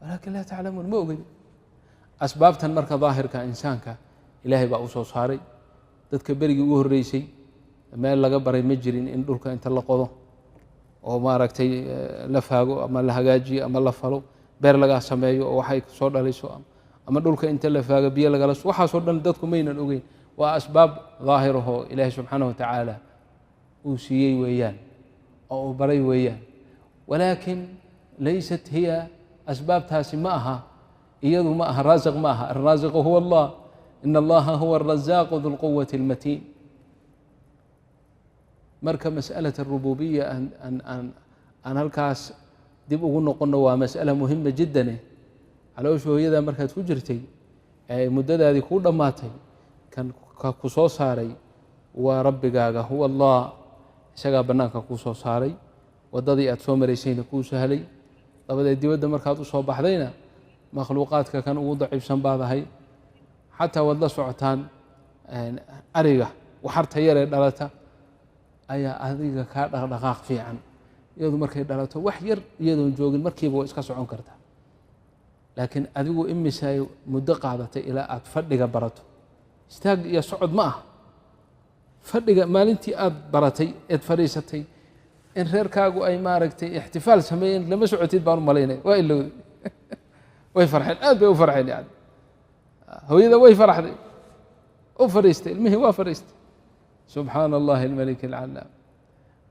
walaakin laa taclamuun, ma ogedi. Asbaabtan marka daahirka insaanka Ilaahay baa u soo saaray. Dadka berigii ugu horreysay meel laga baray ma jirin in dhulka inta la qodo oo maaragtay la faago ama la hagaajiyo ama la falo, beer laga sameeyo oo waxay soo dhalayso, ama dhulka inta la faago biyo lagala, waxaasoo dhan dadku maynan ogeyn. Waa asbaab daahirahoo Ilaahay subxaanaه wa tacaala uu siiyey weeyaan oo uu baray weeyaan, walaakin laysat hiya, asbaabtaasi ma aha, iyadu ma aha raasiq, ma aha. Alraasiqu huwa Allah, in allaha huwa الrazaaqu du lquwati اlmatiin. Marka masأlaة الrububiya aan halkaas dib ugu noqono, waa masأala muhima jiddane. Caloosha hooyada markaad ku jirtay ee muddadaadii kuu dhammaatay, kan ku soo saaray waa Rabbigaaga, huwa Allah. Isagaa bannaanka kuu soo saaray, waddadii aad soo maraysayna kuu sahlay. Dabadeed dibadda markaad u soo baxdayna, makhluuqaadka kan ugu daciifsan baad ahay. Xataa waad la socotaan, ariga waxarta yaree dhalata ayaa adiga kaa dhaqdhaqaaq fiican. Iyadu markay dhalato wax yar iyadoon joogin markiiba waa iska socon kartaa, laakiin adigu imisaay muddo qaadatay ilaa aad fadhiga barato? Istaag iyo socod ma aha, fadhiga maalintii aad baratay eed fadhiisatay in reerkaagu ay maaragtay ixtifaal sameeyeen lama socotid baan u malaynaya. Waa ilowday. Way farxeen, aad bay u farxeen. Yani hooyada way faraxday, u fadhiistay ilmihii, waa fadhiistay. Subxaana Allahi almalik alcalaam.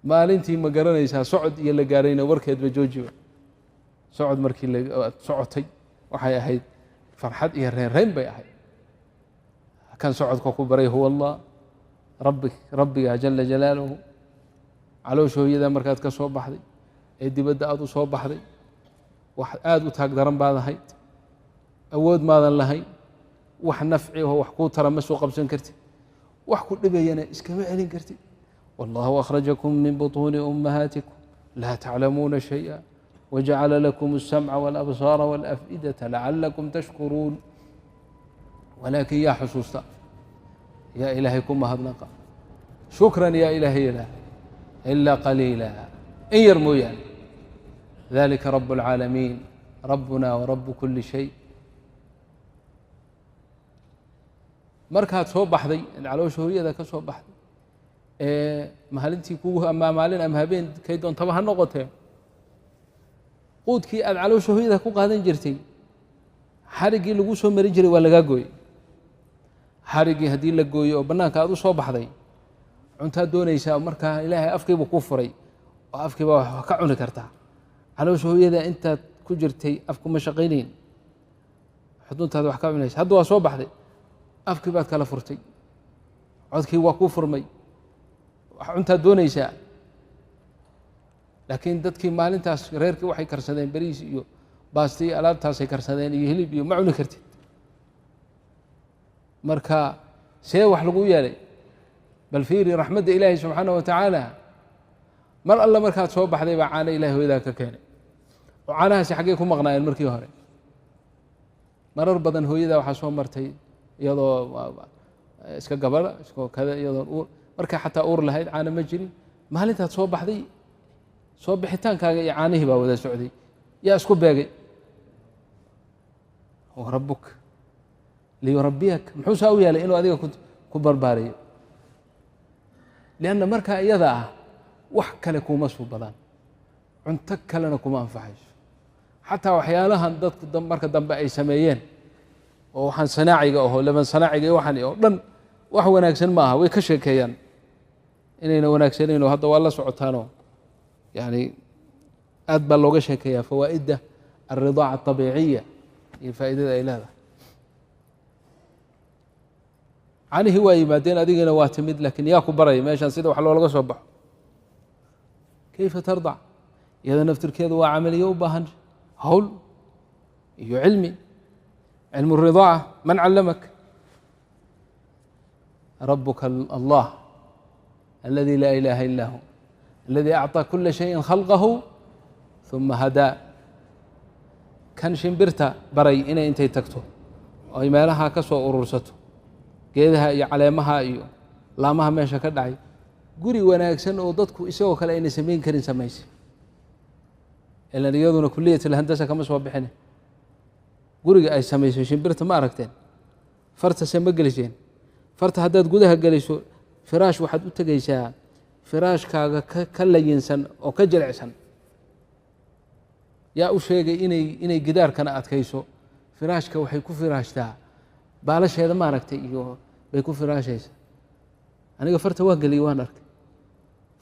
Maalintii ma garanaysaa socod iyo la gaarayna warkeedba joojiba. Socod markii aad socotay waxay ahayd farxad iyo reerreyn bay ahayd. Kan socodka ku baray huwa Allah, rabbi, Rabbiga jala jalaaluhu. Caloosha hooyada markaad ka soo baxday ee dibadda aad u soo baxday, wax aada u taag daran baad ahayd, awood maadan lahayn, wax nafci oo wax kuu tara ma soo qabsan kartid, wax ku dhibayana iskama celin kartid. Wallahu akhrajakum min buطuuni ummahaatikum laa taclamuuna shayئa wajacala lakum الsamca wاlabsaara wاlafئidata lacalakum tashkuruun. Walaakin yaa xusuusta? Yaa Ilaahay ku mahadnaqa? Shukran yaa Ilaahay ilaah, ilaa qaliila, in yar mooyaane. Dalika rab اlcaalamiin, rabbuna warabu kuli shay. Markaad soo baxday, caloosha hooyada ka soo baxday, ee maalintii kugu ama maalin ama habeen kay doontaba ha noqotee, quudkii aad caloosha hooyada ku qaadan jirtay, xariggii lagu soo marin jiray waa lagaa gooyey. Xariggii haddii la gooyey oo bannaanka aad u soo baxday, cuntaad doonaysaa. Markaa Ilaahay afkiibu kuu furay oo afkiiba wax ka cuni kartaa. Caloosha hooyada intaad ku jirtay afkuma shaqaynayn, xuduntaad wax ka cunaysa. Hadda waa soo baxday, afkii baad kala furtay, codkii waa kuu furmay, wax cuntaad doonaysaa. Laakiin dadkii maalintaas reerkii waxay karsadeen beriis iyo baasti iyo alaabtaasay karsadeen iyo hilib iyo, ma cuni kartid. Marka see wax lagu yeelay? Bal fiiri raxmadda Ilaahi subxaanaه wa tacaala. Mar alle markaad soo baxday baa caano Ilahay hooyadaa ka keenay, oo caanahaasi xaggey ku maqnaayeen markii hore? Marar badan hooyadaa waxaa soo martay iyadoo iska gabadha iskoo kada, iyadoon uur, markay xataa uur lahayd caano ma jirin. Maalintaad soo baxday, soo bixitaankaaga iyo caanihii baa wada socday. Yaa isku beegay? Rabbuk liyurabiyak. Muxuu saa u yeelay? Inuu adiga ku barbaariyo, lianna markaa iyada ah wax kale kuma suubadaan, cunto kalena kuma anfaxayso. Xataa waxyaalahan dadku marka dambe ay sameeyeen oo waxaan sanaaciga aho, laban sanaaciga iyo waxaan oo dhan, wax wanaagsan ma aha. Way ka sheekeeyaan inayna wanaagsanayn oo hadda waa la socotaanoo, yani aad baa looga sheekeeyaa fawaa'idda alridaaca aطabiiciya iyo faa'idada ay leedahay. Caanihii waa yimaadeen, adigina waa timid, laakiin yaa ku baraya meeshan sida wax loolaga soo baxo? Kayfa tardac? Iyada naftirkeedu waa camaliyo u baahan hawl iyo cilmi. Cilmu الridaaca man callamak? Rabuka allah aladi laa ilaha ila hu, aladi acطى kula shayin khalqahu ثuma hadaa. Kan shimbirta baray inay intay tagto oo ay meelaha ka soo urursato geedaha iyo caleemaha iyo laamaha meesha ka dhacay, guri wanaagsan oo dadku isagoo kale ayna samayn karin samaysay. Ilan iyaduna kuliyat alhandasa kama soo bixine. Guriga ay samaysay shimbirta ma aragteen? Fartase ma geliseen? Farta haddaad gudaha geliso, firaash waxaad u tegaysaa firaashkaaga ka layinsan oo ka jilicsan. Yaa u sheegay inay gidaarkana adkayso? Firaashka waxay ku firaashtaa baalasheeda, maaragtay, iyo bay ku firaashaysaa. Aniga farta waa geliyey, waan arkay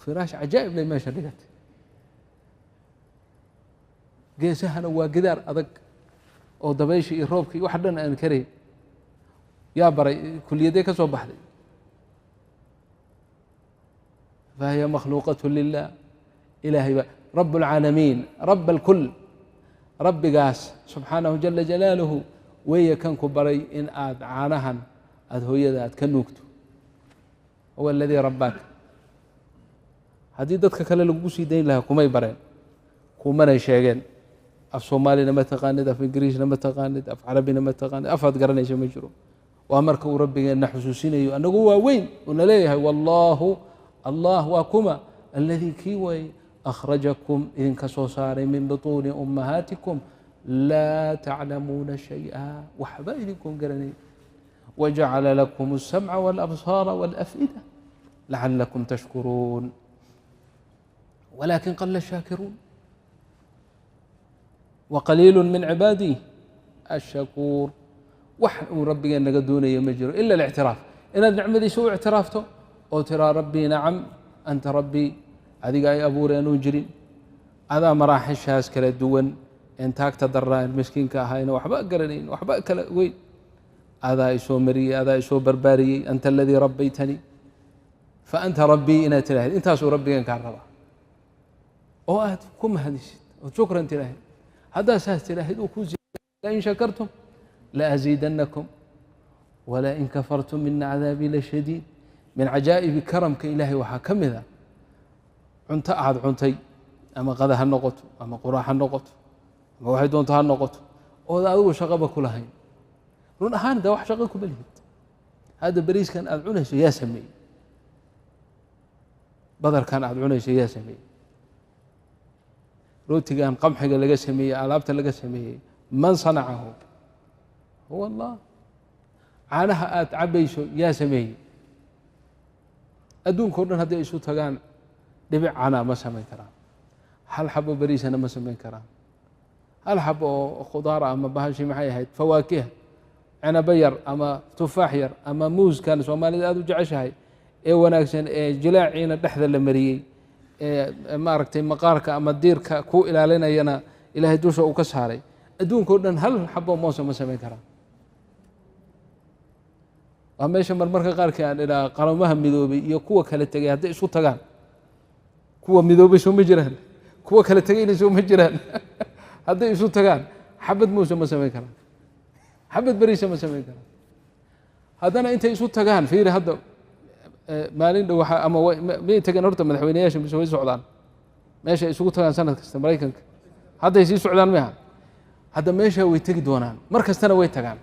firaash cajaa'ib lay meesha dhigatay. Geesahana waa gidaar adag oo dabaysha iyo roobka iyo wax dhan aan karayn. Yaa baray? Kuliyadee ka soo baxday? Fahiya makhluuqaة lilah. Ilaahay ba rab اlcaalamiin, rab اlkul, rabbigaas subxaanahu jala jalaaluhu weeye kan ku baray in aad caanahan aada hooyada aad ka nuugto. Huwa aladii rabbaaka. Haddii dadka kale lagugu sii dayn lahaa, kumay bareen, kumanay sheegeen. Af Soomaalina ma taqaanid, af Ingiriisna ma taqaanid, af Carabina ma taqaanid, afaad garanaysa ma jiro. Waa marka uu rabbigeenna xusuusinayo anagu waa weyn, uuna leeyahay: wallaahu, Allah waa kuma? Aladii kii way akhrajakum idinka soo saaray min butuuni ummahaatikum laa taclamuuna shayئa, waxba idinkoon garanay, wajacala lakum الsamca wاlabsaara wاlafئida lacalakum tashkuruun, walakin qala shaakiruun wqaliil min cibaadii ashakuur. Wax uu rabbigeen naga doonayo ma jiro ila اlictiraaf, inaad nicmadiisa u ictiraafto oo tiraa: rabbii nacam, anta rabbii, adiga ay abuureen uun jirin, adaa maraaxishaas kala duwan een taagta daraa, en miskiinka ahayna, waxba garanayn, waxba kala weyn, adaa isoo mariyey, adaa isoo barbaariyey, anta aladii rabbaytanii faanta rabbii, inaad tiraahid. Intaasuu rabbigeen kaa rabaa oo aad ku mahadisid ood shukran tiraahid. Haddaad saas tiraahid, uu ku lain shakartum laaziidannakum walain kafartum ina cadaabii lashadiid. Min cajaa'ibi karamka ilaahay waxaa ka mid a cunto aad cuntay, ama qada ha noqoto ama quraac ha noqoto ama waxay doonto ha noqoto, ooda adigu shaqaba ku lahayn. Run ahaan de wax shaqo kuma lihid. Hadda beriiskan aad cunayso yaa sameeyey? Badarkan aad cunayso yaa sameeyey? Rootigan qamxiga laga sameeyey, alaabta laga sameeyey, man sanacahu? Huwa Allah. Caanaha aad cabayso yaa sameeyey? Adduunka o dhan hadday isu tagaan, dhibic canaa ma samayn karaan, hal xabo beriisana ma samayn karaan, hal xabo oo khudaara ama bahashi maxay ahayd, fawaakiha, cinabo yar ama tufaax yar ama muuskan Soomaalida aada u jeceshahay ee wanaagsan ee jilaaciina dhexda la mariyey ee maaragtay maqaarka ama diirka ku ilaalinayana Ilaahay dusha uu ka saaray, adduunka o dhan hal xabo moosa ma samayn karaan. Waa meesha marmarka qaarkii aan idhaha Qaramaha Midoobay iyo kuwa kala tegay hadday isu tagaan, kuwa midoobay soo ma jiraan, kuwa kala tegayna soo ma jiraan, hadday isu tagaan xabad muuse ma samayn karaan, xabad beriisa ma samayn karaan. Haddana intay isu tagaan, fiiri hadda maalin dhow waxa ama miyay tageen horta madaxweyneyaasha mise way socdaan? Meesha ay isugu tagaan sanad kasta Maraykanka hadday sii socdaan miha? Hadda meesha way tegi doonaan, mar kastana way tagaan.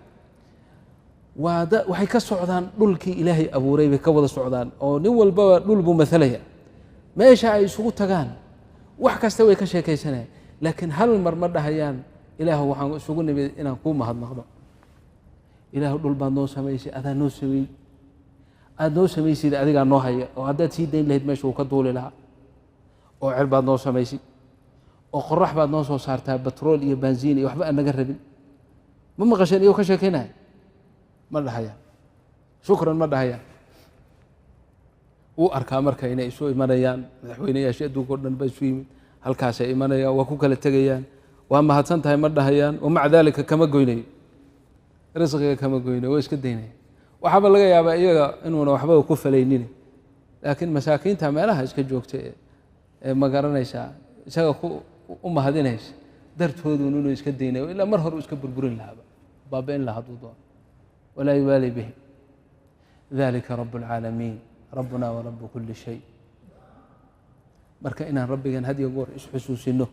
Waa da waxay ka socdaan dhulkii Ilaahay abuuray bay ka wada socdaan, oo nin walbaba dhul buu matalaya. Meesha ay isugu tagaan wax kasta way ka sheekaysanayaan, laakiin hal mar ma dhahayaan: Ilaahu, waxaan isugu nimid inaan kuu mahadnaqdo. Ilaahu, dhul baad noo samaysay, adaa noo sameeyey, aada noo samaysid, adigaa noo haya, oo haddaad sii dayn lahayd meesha uu ka duuli lahaa, oo cer baad noo samaysay, oo qorax baad noo soo saartaa, batrool iyo baanziin iyo waxba aan naga rabin. Ma maqasheen iyagoo ka sheekeynaya? Ma dhahayaan shukran, ma dhahayaan. Wuu arkaa marka inay isu imanayaan madaxweyneyaashii adduunka o dhan ba isu yimid, halkaasay imanayaan, waa ku kala tegayaan, waa mahadsan tahay ma dhahayaan. Wamaca dalika kama goynayo risqiga, kama goynayo, waa iska daynaya. Waxaaba laga yaabaa iyaga inuuna waxbaba ku falaynin, laakiin masaakiinta meelaha iska joogta ee ma garanaysaa isaga u mahadinaysa dartoodun inuu iska daynayo, ilaa mar hore uu iska burburin lahaaba, baabi'in lahaa hadduu doono, walaa yubaali bihi. Dalika rabu اlcaalamiin, rabbuna wa rabu kuli shay. Marka inaan rabbigan had iyo goor isxusuusino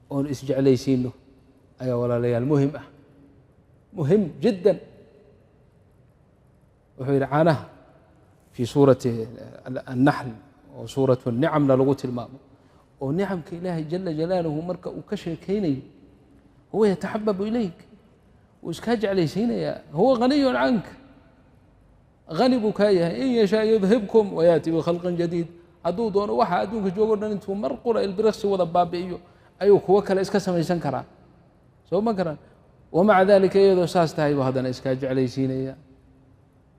oon isjeclaysiino ayaa walaalayaal muhim ah, muhim jiddan. Wuxuu yidhi caanaha fii suurati annaxl oo suuratu nicamna lagu tilmaamo, oo nicamka ilaahay jala jalaaluhu marka uu ka sheekaynayo, huwa yataxababu ilayk, wuu iskaa jeclaysiinayaa. Huwa haniyun cank, hani buu kaa yahay. In yashaa yudhibkum wayaati bikhalqin jadiid. Hadduu doono waxa adduunka joogo dhan intuu mar qura ilbiriqsi wada baabi'iyo ayuu kuwo kale iska samaysan karaa, soo ma karan? Wamaca dalika, iyadoo saas tahay buu haddana iskaa jeclaysiinaya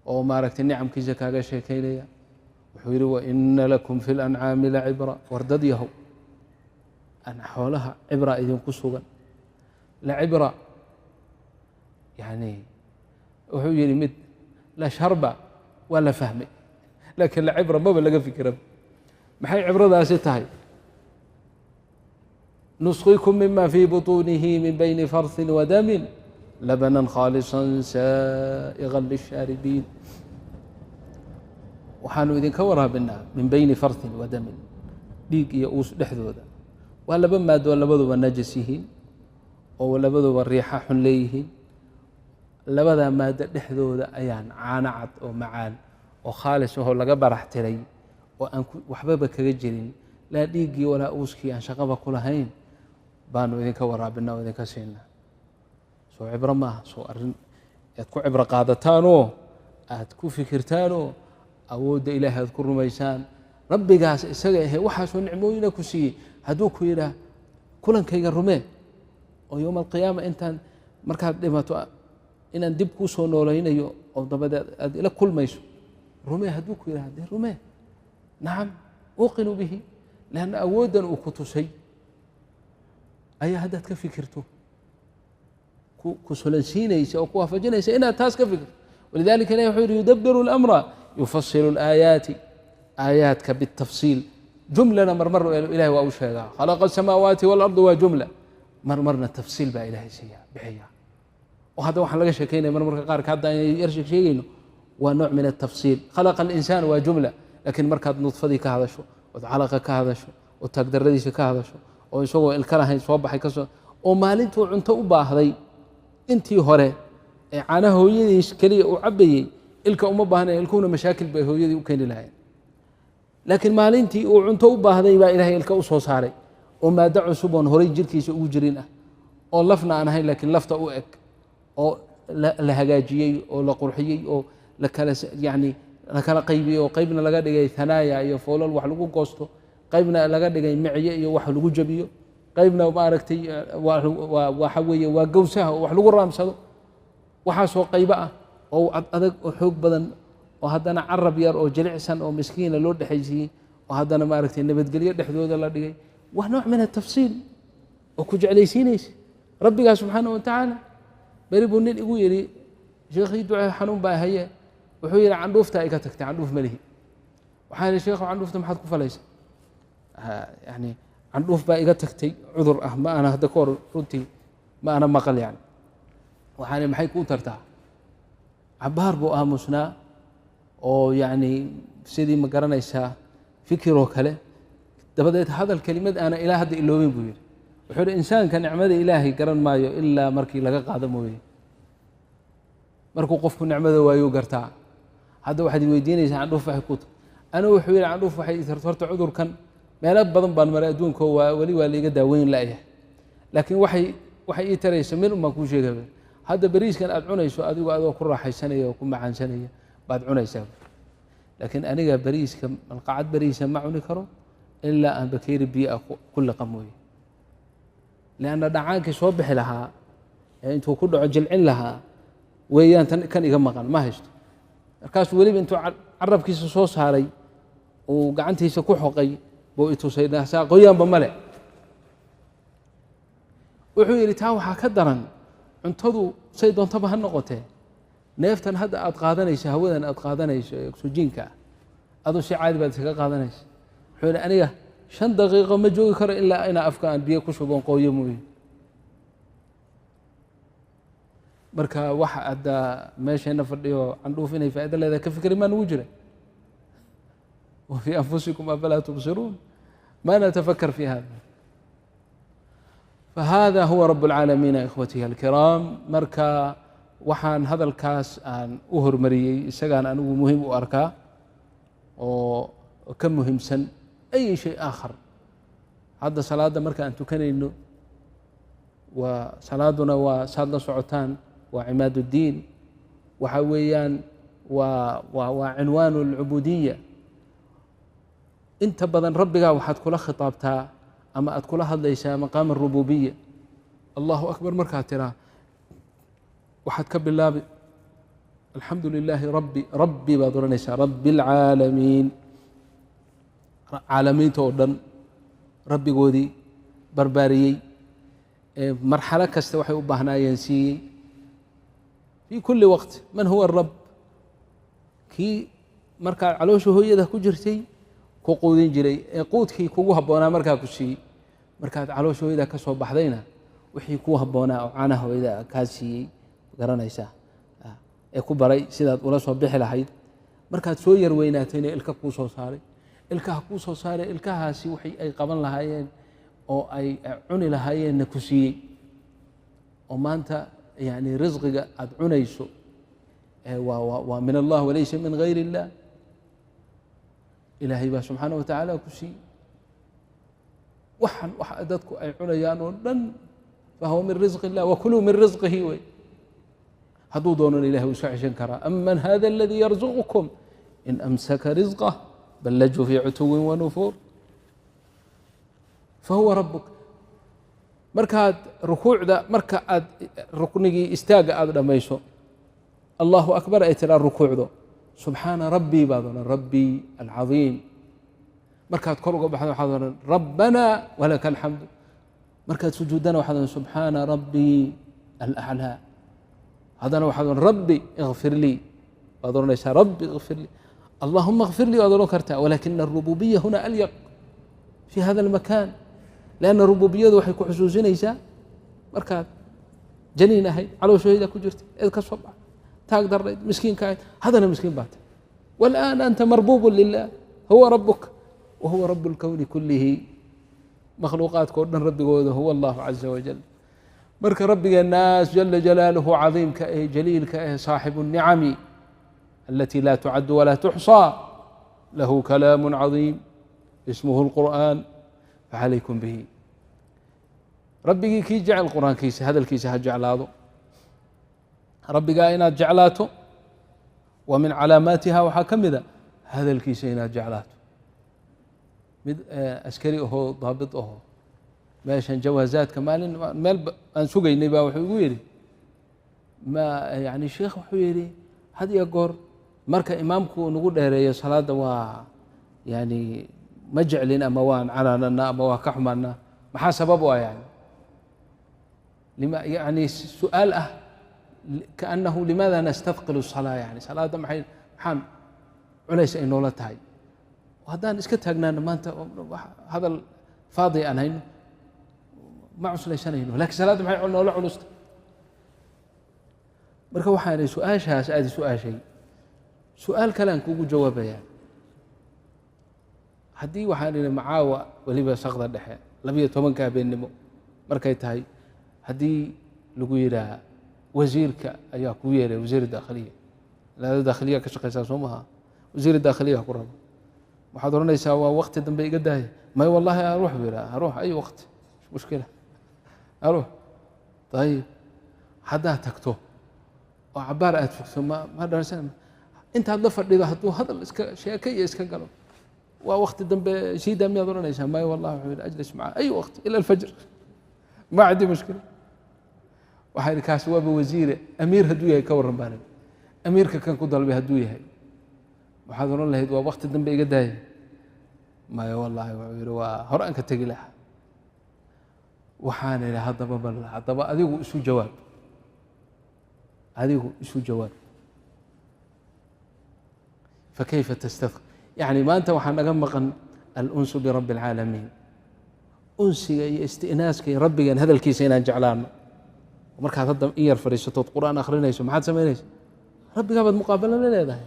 oo maaragtay nicamkiisa kaaga sheekaynaya. Wuxuu yidhi waina lakum fi lancaami lacibra. War dad yahow, xoolaha cibra idinku sugan. Lacibra yani wuxuu yidhi mid la sharba waa la fahmay, laakiin lacibra maba laga fikira. Maxay cibradaasi tahay? Nusqikum mima fii buطunihi min bayni farhin wadamin labana khaalisa saa'iga lishaaribiin. Waxaanu idinka waraabinaa min bayni farhin wa damin, dhiig iyo uus dhexdooda. Waa laba maadoo labaduba najas yihiin oo labaduba riixa xun leeyihiin. Labadaa maado dhexdooda ayaan caano cad oo macaan oo khaalis ahoo laga barax tiray oo aan waxbaba kaga jirin, laa dhiiggii walaa uuskii aan shaqaba ku lahayn, baanu idinka waraabinaa oo idinka siinaa. Soo cibro maaha? Soo arrin aad ku cibro qaadataanoo aad ku fikirtaanoo awoodda ilaahay aad ku rumaysaan, rabbigaas isaga ahe waxaasoo nicmooyina ku siiyey, hadduu ku yidhaah kulankayga rumee oo yowma alqiyaama intaan markaad dhimato inaan dib kuu soo noolaynayo oo dabadeed aad ila kulmayso rumee, hadduu ku yidhah dee rumee. Nacam, uqinu bihi, leanna awooddan uu ku tusay ayaa haddaad ka fikirto ku sulansiinaysa oo ku waafajinaysa inaad taas ka fikirto. Walidalika ilahi wuxuu yihi yudabiru اlamra yufasilu اlaayaati, aayaadka bitafsiil. Jumlana marmar ilahi waa u sheegaa, khalaqa asamaawaati walardi waa jumla, marmarna tafsiil baa ilahay siiya bixiya. Oo hadda waxaan laga sheekeynaya marmarka qaarka hadda aynu yar sheegayno waa nooc min atafsiil. Khalaqa alinsaan waa jumla, laakiin markaad nudfadii ka hadasho ood calaqa ka hadasho oo taagdaradiisa ka hadasho oo isagoo ilka lahayn soo baxay kasoo oo maalintuu cunto u baahday, intii hore ee caanaha hooyadiis keliya uu cabayey ilka uma baahnay, ilkuhuna mashaakil bay hooyadii u keeni lahayn. Laakiin maalintii uu cunto u baahday baa ilahay ilka u soo saaray oo maado cusub oon horay jirkiisa ugu jirin ah oo lafna aan ahayn laakiin lafta u eg oo la hagaajiyey oo la qurxiyey oo lakala yani la kala qaybiyey oo qaybna laga dhigay hanaaya iyo foolal wax lagu goosto, qaybna laga dhigay micye iyo wax lagu jabiyo, qaybna maaragtay waxa weeye waa gowsaha oo wax lagu raamsado. Waxaasoo qaybo ah oo ad adag oo xoog badan oo haddana carab yar oo jilicsan oo miskiina loo dhexaysiiyey oo haddana maaragtay nabadgelyo dhexdooda la dhigay, waa nooc min atafsiil oo ku jeclaysiinaysa rabbigaa subxaana wa tacaala. Beri buu nin igu yidhi sheekhii ducee, xanuun baa haye. Wuxuu yidhi candhuufta ay ka tagtay, candhuuf ma lihi. Waxaan yidhi sheekhu candhuufta maxaad ku falaysa? Yani candhuuf baa iga tagtay, cudur ah ma ana hadda ka hor runtii ma ana maqal. Yani waxaan maxay kuu tartaa? Cabaar buu aamusnaa oo yacni sidii ma garanaysaa fikiroo kale. Dabadeed hadal kelimad aana ilaa hadda iloobin buu yidhi. Wuxuu yidhi insaanka nicmada ilaahay garan maayo ilaa markii laga qaado mooye. Markuu qofku nicmada waayuu gartaa. Hadda waxaad weydiinaysaa candhuuf waxay ku tahay. Anigu wuxuu yidhi candhuuf waxay tarto horta cudurkan meelo badan baan maray adduunka, waa weli waa laiga daaweyn la'yahay, laakiin waxay ii taraysa mid un baan kuu sheegaya. Hadda beriiskan aad cunayso adigu adoo ku raaxaysanaya oo ku macaansanaya baad cunaysaa, laakiin aniga beriiska malqacad beriisa ma cuni karo ilaa aan bakeeri biyo ah ku liqa mooye, lianna dhacaankii soo bixi lahaa ee intuu ku dhaco jilcin lahaa weeyaan tan kan iga maqan ma haysto. Markaasuu weliba intuu carabkiisa soo saaray uu gacantiisa ku xoqay buu itusay saa qoyaanba male. Wuxuu yidhi taa waxaa ka daran cuntadu say doontaba ha noqotee. Neeftan hadda aad qaadanayso, hawadan aad qaadanayso ee oksijiinka ah, aduu si caadi baad iskaga qaadanaysa. Wuxuu yihi aniga 5 daqiiqo ma joogi karo ilaa inaa afka aan biyo ku shuboon qooyo mooye. Marka waxa hadda meeshayna fadhiyo candhuuf inay faa'ido leedahay ka fikri maa nugu jira. Wa fii anfusikum afalaa tubsiruun, ma natafakar fi hada. Fahada huwa rab اlcaalamiina ikhwatihi alkiraam. Marka waxaan hadalkaas aan u hormariyey isagaan anigu muhiim u arkaa oo ka muhiimsan ay shay aakhar. Hadda salaadda marka aan tukanayno, waa salaaduna waa saad la socotaan, waa cimaad اddiin, waxa weeyaan waa cinwaan اlcubuudiya. Inta badan rabbigaa waxaad kula khitaabtaa ama aad kula hadlaysaa maqaam arububiya. Allahu akbar markaad tiraa waxaad ka bilaabi alxamdu lilaahi rabbi, rabbi baad odhanaysaa, rabbi اlcaalamiin, caalamiinta oo dhan rabbigoodii barbaariyey, marxalo kasta waxay u baahnaayeen siiyey fii kuli waqt. Man huwa arab? Kii markaa caloosha hooyada ku jirtay ku quudin jiray ee quudkii kugu habboonaa markaa ku siiyey, markaad caloosha hooyada ka soo baxdayna wixii kuu habboonaa oo caanaha hooyada kaa siiyey, garanaysaa, ee ku baray sidaad ula soo bixi lahayd. Markaad soo yar weynaatayna ilka kuu soo saaray, ilkaha kuu soo saaray, ilkahaasi wixii ay qaban lahaayeen oo ay cuni lahaayeenna ku siiyey. Oo maanta yani risqiga aada cunayso waa min allah walaysa min gayr illah. Ilaahay baa subxaana wa tacaala ku siiyey waxan waxa dadku ay cunayaan oo dhan, fahuwa min risqi illah, wakuluu min risqihi wey. Hadduu doonana ilahay wuu iska ceshan karaa. Aman hada aladii yarzuqukum in amsaka risqah bal lajuu fii cutuwin wanufuur. Fahuwa rabuk. Markaad rukuucda, marka aad ruknigii istaagga aada dhammayso, allahu akbar ay tiraa, rukuucdo, subxaana rabbii baad odhan, rabbii alcadiim. Markaad kor uga baxdo waxaad odhan rabbana walaka alxamdu. Markaad sujuuddana waxaad odhan subxaana rabbii alaclaa. Haddana waxaad odhan rabbi ikfir lii baad odhanaysaa, rabbi ikfir lii, allahuma ikfir lii waad odhan kartaa. Walakina arububiya huna alyaq fi hada almakan, lanna rububiyadu waxay ku xusuusinaysaa markaad janiin ahayd, calooshooyda ku jirtay, eed ka soo baxay, taag darnayd, miskiinka ahayd, haddana miskiin baa tahay. والآن أنت مربوب لله، هو ربك وهو رب الكون كله. makhluuqaadka o dhan rabbigooda huwa allahu caza wajal. Marka rabbigeenaas jala jalaaluhu, cadiimka eh, jaliilka eh, saaxibu الnicami alati laa tucadu walaa tuxصى, lahu kalaamu cadiim ismuhu اlqur'an, facalaykum bihi. Rabbigii kii jecel qur-aankiisa, hadalkiisa ha jeclaado. Rabbigaa inaad jeclaato wa min calaamaatiha waxaa ka mida hadalkiisa inaad jeclaato. Mid askari ahoo daabit ahoo meeshan jawaazaadka maalin meel aan sugaynay baa wuxuu igu yidhi, ma yani sheikh, wuxuu yidhi had iyo goor marka imaamku nagu dheereeyo salaadda waa yani ma jeclin, ama waan canaanana ama waa ka xumaanaa, maxaa sabab u ah? Yani lima yani su-aal ah kaأnahu limaada nastadqilu الsalaa, yani salaadda maxay maxaan culays ay noola tahay haddaan iska taagnaano maanta hadal faadi aan hayno ma cuslaysanayno, lakin salaadda maxay noola culusta? Marka waxaanay su-aashaas aada su-aashay, su-aal kale aan kugu jawaabayaa. Haddii waxaan idhi macaawa weliba sakda dhexe 12-ka habeennimo markay tahay, haddii lagu yidhaaha wasiirka ayaa kuu yeeray, wasiir daakhiliya, ilaada daakhiliya ka shaqaysaa soo maha, wasiir daakhiliya ku rabo, waxaad odhanaysaa waa wakti dambe iga daaya? May, wallahi aruux buu yidhaha, aruux ay waqti mushkila aruux. Ayib, haddaad tagto oo cabaar aad fogto, ma dharsan intaad la fadhido, hadduu hadal iska sheeke iyo iska galo, waa wakti dambe siidaa, miyaad odhanaysaa may wallahi? Wuxuu yidhi ajlis maca ay waqti ila alfajr, ma candi mushkila. Waxaa yidhi kaasi waaba wasiire, amiir hadduu yahay ka warran baan idhi. Amiirka kan ku dalbay hadduu yahay, waxaad odhan lahayd waa wakti dambe iga daaya? Maya wallahi, wuxuu yidhi waa hore aan ka tegi lahaa. Waxaan idhi haddaba bal haddaba adigu isu jawaab, adigu isu jawaab. Fakayfa tastadqil? Yacni maanta waxaa naga maqan alunsu birabbi alcaalamiin, unsiga iyo isti'naaska iyo rabbigan hadalkiisa inaan jeclaano. Markaad hadda in yar fadhiisatood Qur'aan akhrinayso, maxaad samaynaysa? Rabbigaa baad muqaabalo la leedahay.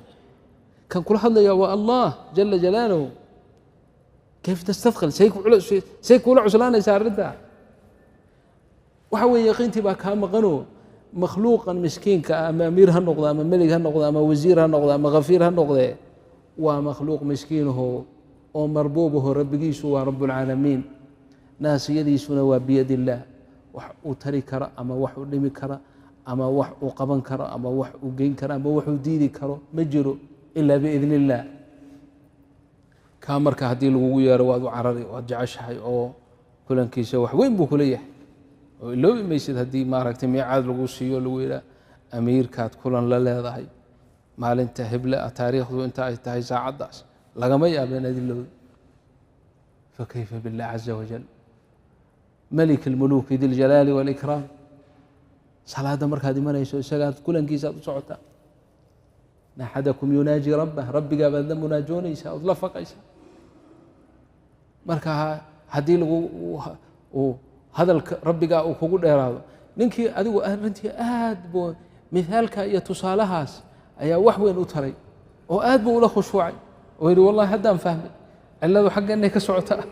Kan kula hadlaya waa Allah jala jalaaluhu. Kayf tastadqil? Say kuula cuslaanaysaa arrintaa? Waxa weeye yaqiintii baa kaa maqanoo makhluuqan miskiinka ah, ama amiir ha noqdo, ama melig ha noqdo, ama wasiir ha noqdo, ama khafiir ha noqdee, waa makhluuq miskiinaho oo marbuubaho. Rabbigiisu waa rabbulcaalamiin, naasiyadiisuna waa biyad illaah. Wax uu tari karo ama wax uu dhimi kara ama wax uu qaban karo ama wax uu geyn karo ama wax uu diidi karo ma jiro ilaa biidn illaah. Kaa marka haddii lagugu yeero, waad u carari, waad jeceshahay, oo kulankiisa wax weyn buu kula yahay oo iloobi maysid. Haddii maaragtay miicaad lagu siiyo, lagu yidhaah amiirkaad kulan la leedahay maalinta heble ah, taariikhdu inta ay tahay, saacaddaas, lagama yaabo inaad ilowdo. Fakayfa billah caza wajal, malik almuluki di ljalaali waalikraam? Salaadda markaad imanayso, isagaad kulankiisaad u socotaa. Axadakum yunaaji rabbah, rabbigaa baad la munaajoonaysaa ood la faqaysaa. Marka haddii lagu hadalka rabbigaa uu kugu dheeraado, ninkii adigu arrintii aad buu mithaalka iyo tusaalahaas ayaa wax weyn u taray oo aad buu ula khushuucay oo yidhi: "Wallahi haddaan fahmay, cilladu xaggeenay ka socotaa,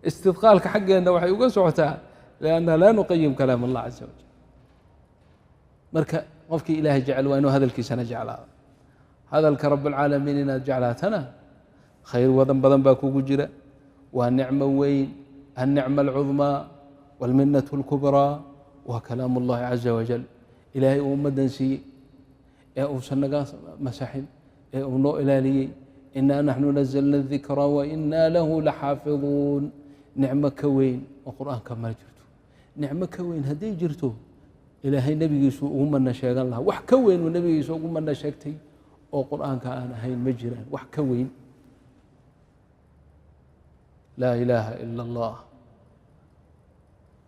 istidqaalka xaggeenna waxay uga socotaa lianna laa nuqayim kalaam Allah caza wajal." Marka qofkii Ilaahay jecel waa inuu hadalkiisana jeclaado. Hadalka Rabbulcaalamiin inaad jeclaatana khayr wadan badan baa kugu jira. Waa nicmo weyn, alnicma alcudmaa walminat اlkubraa waa kalaam اllahi caza wajal. Ilaahay uu ummaddan siiyey ee uusan naga masaxin ee uu noo ilaaliyey. Inaa naxnu nazalna الdikra wainaa lahu laxaafiظuun. Nicmo ka weyn oo Qur'aanka ma jirto. Nicmo ka weyn hadday jirto, Ilaahay nebigiisu ugu mana sheegan lahaa. Wax ka weyn uu nebigiisa ugu mana sheegtay oo Qur'aanka aan ahayn ma jiraan. Wax ka weyn, laa ilaaha ila allah.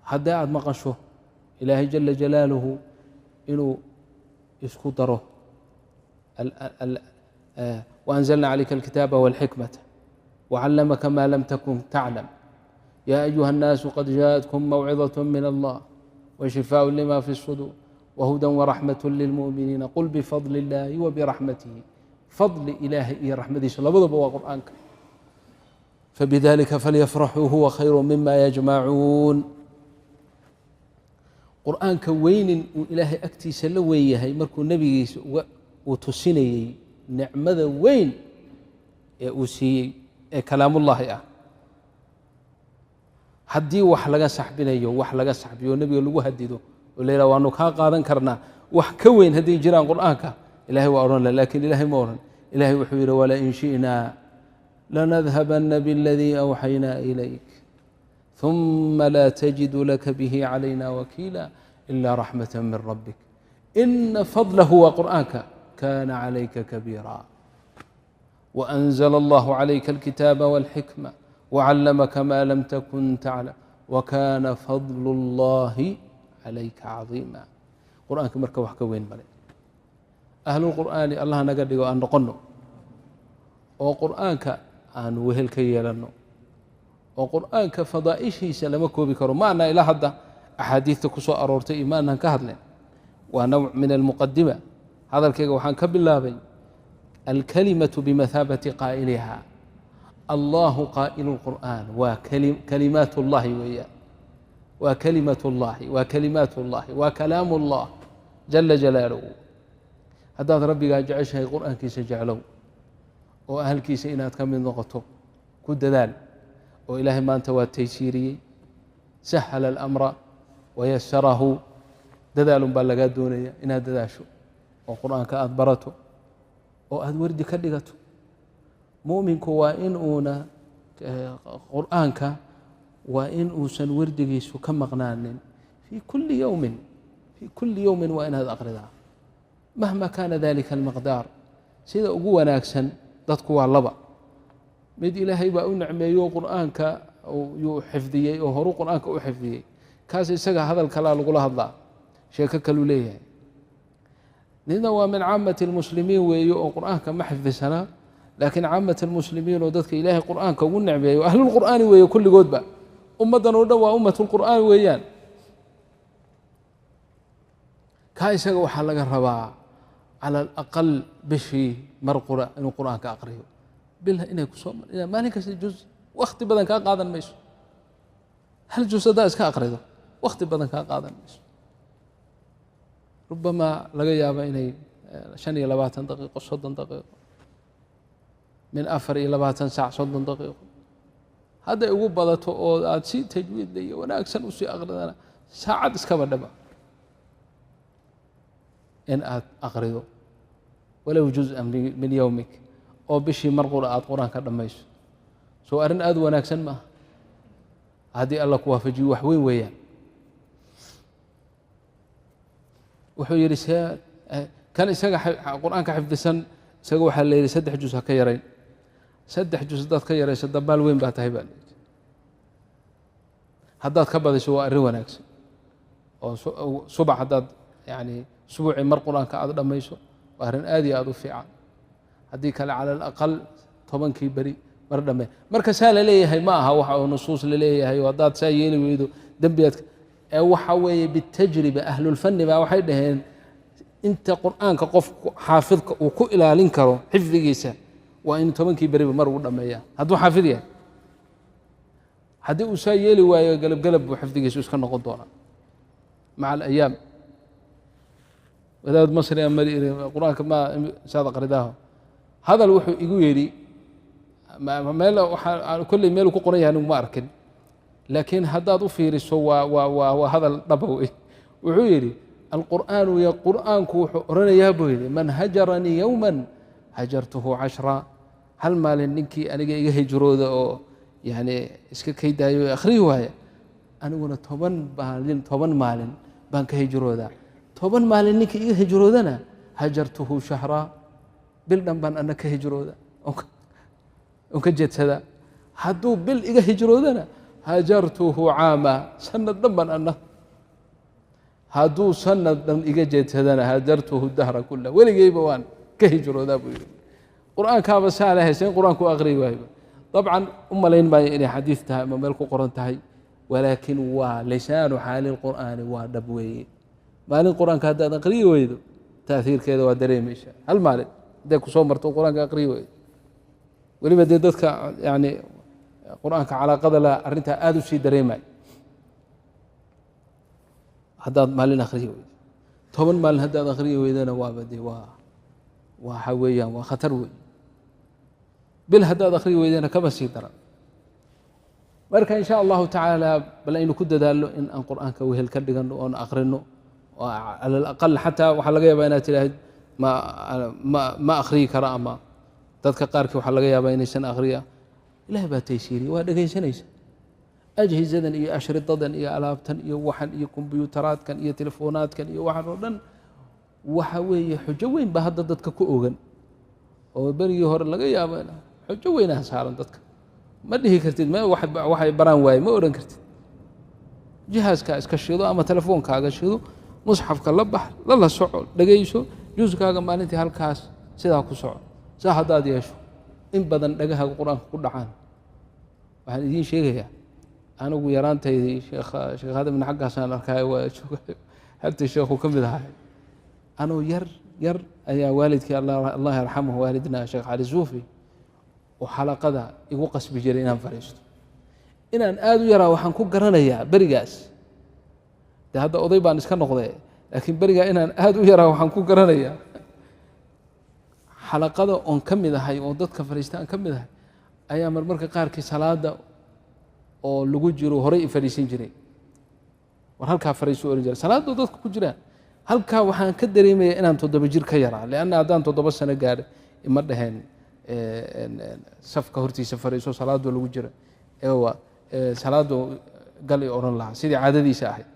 Haddii aada maqasho Ilaahay jala jalaaluhu inuu isku daro وأنزلna عalayka الkitaaba والxikmata وcallamaka ma lam takun taclam, ya أyuha الnaasu qad jaaءatkum mawcidaة min allah وشhifaaء lima fi الصduur وhuda وraxmaة lilmuؤminiina, qul bfadli اllahi وbiraxmatihi. Fadli Ilaahay iyo raxmadiisa labadaba waa Qur'aanka. Fabidalika falyafraxuu huwa khayru mima yajmacuun. Qur'aanka weynin uu Ilaahay agtiisa la weyn yahay markuu nebigiisa uu tusinayey nicmada weyn ee uu siiyey ee kalaamullaahi ah, haddii wax laga saxbinayo, wax laga saxbiyo, nebiga lagu hadido oo la yidhaha waanu kaa qaadan karnaa, wax ka weyn hadday jiraan Qur'aanka, Ilahay waa odhan lah. Lakin Ilahay ma odhan. Ilahay wuxuu yidhi: "Walain shi'naa lanadhabana biاladii awxaynaa ilayk ثuma laa tajidu laka bihi calayna wakiila ila raxmaة min rabbik ina fadlahu," waa Qur'aanka, "kana calayka kabiira. وأnزl اllah عalayka الkitaaba والxikmة وcallamaka ma lam takun taclam wakana fadl اllahi calayka caظiima." Qur'aanka marka wax ka weyn male. Ahlulqur'aani Allah naga dhigo, aan noqono oo Qur'aanka aanu wehel ka yeelanno, oo Qur'aanka fadaa'ishiisa lama koobi karo. Ma ana ilaa hadda axaadiidta ku soo aroortay iyo ma aanan ka hadlayn. Waa nawc min almuqadima. Hadalkayga waxaan ka bilaabay alkalimatu bimathaabati qaa'iliha. Allahu qaa'ilu lqur'aan, waa kalimaat اllahi weeyaan, waa kalimat اllahi, waa kalimaat اllahi, waa kalaam اllah jala jalaaluhu. Haddaad Rabbigaa jeceshahay, Qur'aankiisa jeclow oo ahalkiisa inaad ka mid noqoto ku dadaal. Oo Ilaahay maanta waa taysiiriyey, sahala alamra wayasarahu. Dadaalun baa lagaa doonaya, inaad dadaasho oo Qur'aanka aada barato oo aada wardi ka dhigato. Mu'minku waa in uuna Qur'aanka, waa in uusan wardigiisu ka maqnaanin fii kulli yowmin. Fii kulli yowmin waa inaad aqridaa, mahma kaana dalika almiqdaar. Sida ugu wanaagsan, dadku waa laba mid: Ilaahay baa u nicmeeyo, Qur'aanka yuu xifdiyey oo horuu Qur'aanka u xifdiyey. Kaas isaga hadal kalaa lagula hadlaa, sheeko kaluu leeyahay. Nina waa min caamati اlmuslimiin weeye oo qur'aanka ma xifdisanaa, laakiin caamat almuslimiin oo dadka Ilaahay qur'aanka ugu necbeeyo ahlulqur'aani weeye kulligoodba, ummaddan oo dhan waa ummat lqur'aan weeyaan. Kaa isaga waxaa laga rabaa cala alaqal bishii mar qura inuu qur'aanka aqriyo, bil inay kusoo maalin kasta juz, wakti badan kaa qaadan mayso. Hal juz haddaa iska aqrido wakti badan kaa qaadan mayso, rubamaa laga yaaba inay 25 daqiiqo, 30 daqiiqo, min 24 saac 30 daqiiqo hadday ugu badato, oo aad si tajwiidla iyo wanaagsan usii aqridana saacad iskaba dhaba in aad aqrido walow juzءan min yowmik, oo bishii mar qura aad qur-aanka dhammayso. Soo arrin aada wanaagsan maaha? Haddii Alla ku waafajiyo wax weyn weeyaan. Wuxuu yidhi see kan isaga qur-aanka xifdisan, isaga waxaa la yidhi 3 juz ha ka yarayn. 3 juz haddaad ka yarayso dabaal weyn baa tahay baa la yidhi. Haddaad ka badiso waa arrin wanaagsan, oo subax haddaad yani usbuucii mar qur-aanka aad dhammayso waa arrin aad iyo aad u fiican. Haddii kale cala alaqal 10kii beri mar dhamme. Marka saa la leeyahay ma aha waxa oo nusuus la leeyahay oo haddaad saa yeeli weydo dembigaad ee waxa weeye bitajriba. Ahlulfanni baa waxay dhaheen inta qur-aanka qofku xaafidka uu ku ilaalin karo xifdigiisa waa in 10kii beriba mar uu dhameeya hadduu xaafid yahay. Haddii uu saa yeeli waayo gelab gelab buu xifdigiisu iska noqon doonaa maca alayaam. Wadaad masri a mari qur-aanka ma saad aqridaaho, hadal wuxuu igu yidhi meel waxaa kolley meel ku qoran yahay anigu ma arkin, laakiin haddaad u fiiriso waa hadal dhaba wey. Wuxuu yidhi alqur'aanu qur'aanku wuxuu oranayaa buu yidhi, man hajaranii yowma hajartuhu cashra. Hal maalin ninkii aniga iga hijrooda oo yani iska kaydaayo akhriyi waaya, aniguna 10 maalin, 10 maalin baan ka hijroodaa. 10 maalin ninkii iga hijroodana hajartuhu shahraa, bil dhan baan ana ka hijrooda on ka jeedsadaa. Hadduu bil iga hijroodana hajartuhu caama, sanad dhan baan ana. Hadduu sanad dhan iga jeedsadana hajartuhu dahra kula, weligeyba waan ka hijroodaa buu yidhi. Qur-aankaaba saa la haysa in qur-aanku aqriyi waayo. Dabcan u malayn maayo inay xadiid tahay ama meel ku qoran tahay, walaakin waa lisaanu xaali lqur'aani, waa dhab weeye. Maalin qur-aanka haddaad aqriyi weydo taahiirkeeda waa dareemaysaa. Hal maalin hadday kusoo marto qur-aanka aqriyi weydo, weliba dee dadka yani qur-aanka calaaqada la arrintaa aada u sii dareemay. Haddaad maalin akhriyi weydo, 10 maalin haddaad akhriyi weydana waaba dee waa waxa weeyaan waa khatar wey. Bil haddaad akhriyi weydana kaba sii daran. Marka in sha Allahu tacaala bal aynu ku dadaalno in aan qur-aanka wehel ka dhigano oon akhrino cala alaqal. Xataa waxaa laga yaabaa inaad tidhaahid ma ma ma akhriyi kara, ama dadka qaarkii waxaa laga yaabaa inaysan akhriya. Ilaah baa taysiiriya, waa dhegaysanaysa ajhizadan iyo ashridadan iyo alaabtan iyo waxan iyo kombyuutaraadkan iyo telefonaadkan iyo waxan oo dhan. Waxa weeye xujo weyn baa hadda dadka ku ogan oo berigii hore laga yaabo xujo weynaa saaran dadka. Ma dhihi kartid waxay baraan waaye, ma odhan kartid. Jihaaskaa iska shido ama telefoonkaaga shido, musxafka la bax, lala soco, dhegayso juskaaga maalintii halkaas, sidaa ku soco. Saa haddaad yeesho in badan dhagahaga qur-aanka ku dhacaan. Waxaan idiin sheegayaa anigu yaraantaydii sheekh Aadamna xaggaasaan arkaayo, waa joogayo xertii sheekhu ka mid ahay. Anuu yar yar ayaa waalidkii allah yarxamuhu waalidna Sheekh Cali Suufi oo xalaqada igu qasbi jiray inaan fadhiisto. Inaan aada u yaraa waxaan ku garanayaa berigaas, de hadda oday baan iska noqday, laakiin berigaa inaan aada u yaraa waxaan ku garanayaa xalaqada oon ka mid ahay oo dadka fadhiista aan ka mid ahay ayaa marmarka qaarkii salaada oo lagu jiro horay i fadhiisan jiray. War halkaa fadhiisu ohan jiray salaadoo dadka ku jiraan halkaa. Waxaan ka dareemaya inaan 7 jir ka yaraa, lianna haddaan 7 sano gaadhay ima dhaheen safka hortiisa fadhiiso salaadoo lagu jira, ewa salaadoo gal i odhan lahaa sidii caadadiisa ahayd.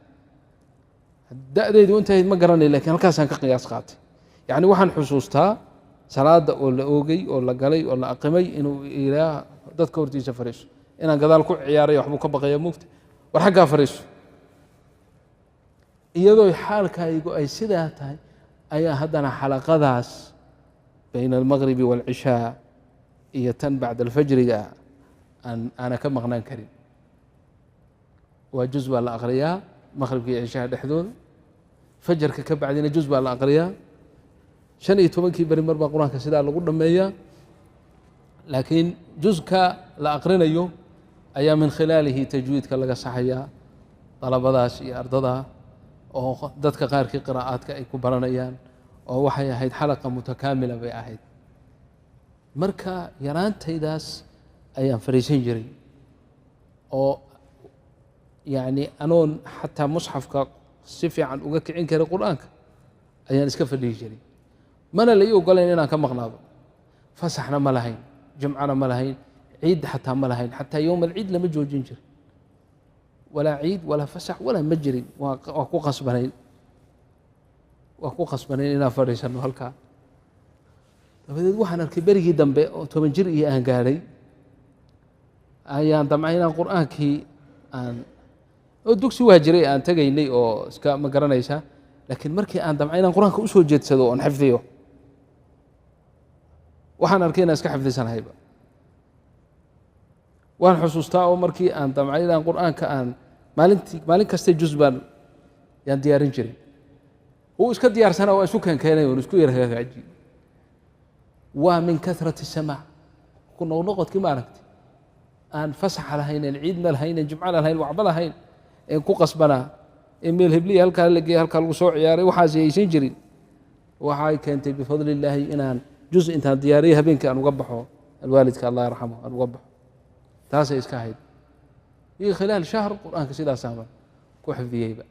Da-daydu intahayd ma garanay, lakin halkaasaan ka qiyaas qaatay. Yacni waxaan xusuustaa salaada oo la oogay oo la galay oo la aqimay inuu ilaa dadka hortiisa fadhiiso, inaan gadaal ku ciyaaray waxbuu ka baqaya mugta, war xaggaa fadhiiso. Iyadoo xaalkaygu ay sidaa tahay Ayaa haddana xalaqadaas bayna almaqribi waalcishaa iyo tan bacda alfajriga aana ka maqnaan karin. Waa juz baa la aqriyaa maqribka iyo cishaha dhexdooda, fajarka ka bacdina juz baa la aqriyaa. 15kii beri mar baa Qur-aanka sidaa lagu dhammeeyaa, laakiin juzka la aqrinayo ayaa min khilaalihi tajwiidka laga saxayaa dalabadaas iyo ardada, oo dadka qaarkii qiraa'aadka ay ku baranayaan, oo waxay ahayd xalaqa mutakaamila bay ahayd. Marka yaraantaydaas ayaan fariisan jiray, oo yacni anoon xataa musxafka si fiican uga kicin karay Qur-aanka ayaan iska fadhihi jiray. Mana la ii ogolayn inaan ka maqnaado, fasaxna ma lahayn, jumcana ma lahayn, ciid xataa ma lahayn, xataa yowm alciid lama joojin jirin, walaa ciid walaa fasax walaa ma jirin. Waa ku qasbanayn, waa ku qasbanayn inaan fadhiisano halkaa. Dabadeed waxaan arkay berigii dambe oo 10 jir iyo aan gaadhay, ayaan damcay inaan Qur-aankii aan oo dugsi waa jiray aan tegaynay oo iska ma garanaysaa, laakiin markii aan damcay inaan Qur-aanka usoo jeedsado oon xifdiyo, waxaan arkay inaan iska xifdisanahayba. Waan xusuustaa oo markii aan damcay inaan Qur-aanka aan maalintii maalin kasta juz baan yaan diyaarin jiray, wuu iska diyaarsanaa, waa isu keenkeenay oon isku yar hagaajiyey. Waa min kathrati samaac, ku noqnoqodkii ma aragtay aan fasaxa lahayn, een ciidna lahayn, een jumcana lahayn, waxba lahayn, een ku qasbanaa, ee meel hebliya halkaa la geeyey, halkaa lagu soo ciyaaray, waxaas aysan jirin. Waxay keentay bifadli illaahi inaan juz intaan diyaariyey habeenkii aan uga baxo alwaalidka Allah yarxamu aan uga baxo. Taasay iska ahayd iyo khilaal shahr Qur-aanka sidaasaaban ku xifdiyeyba.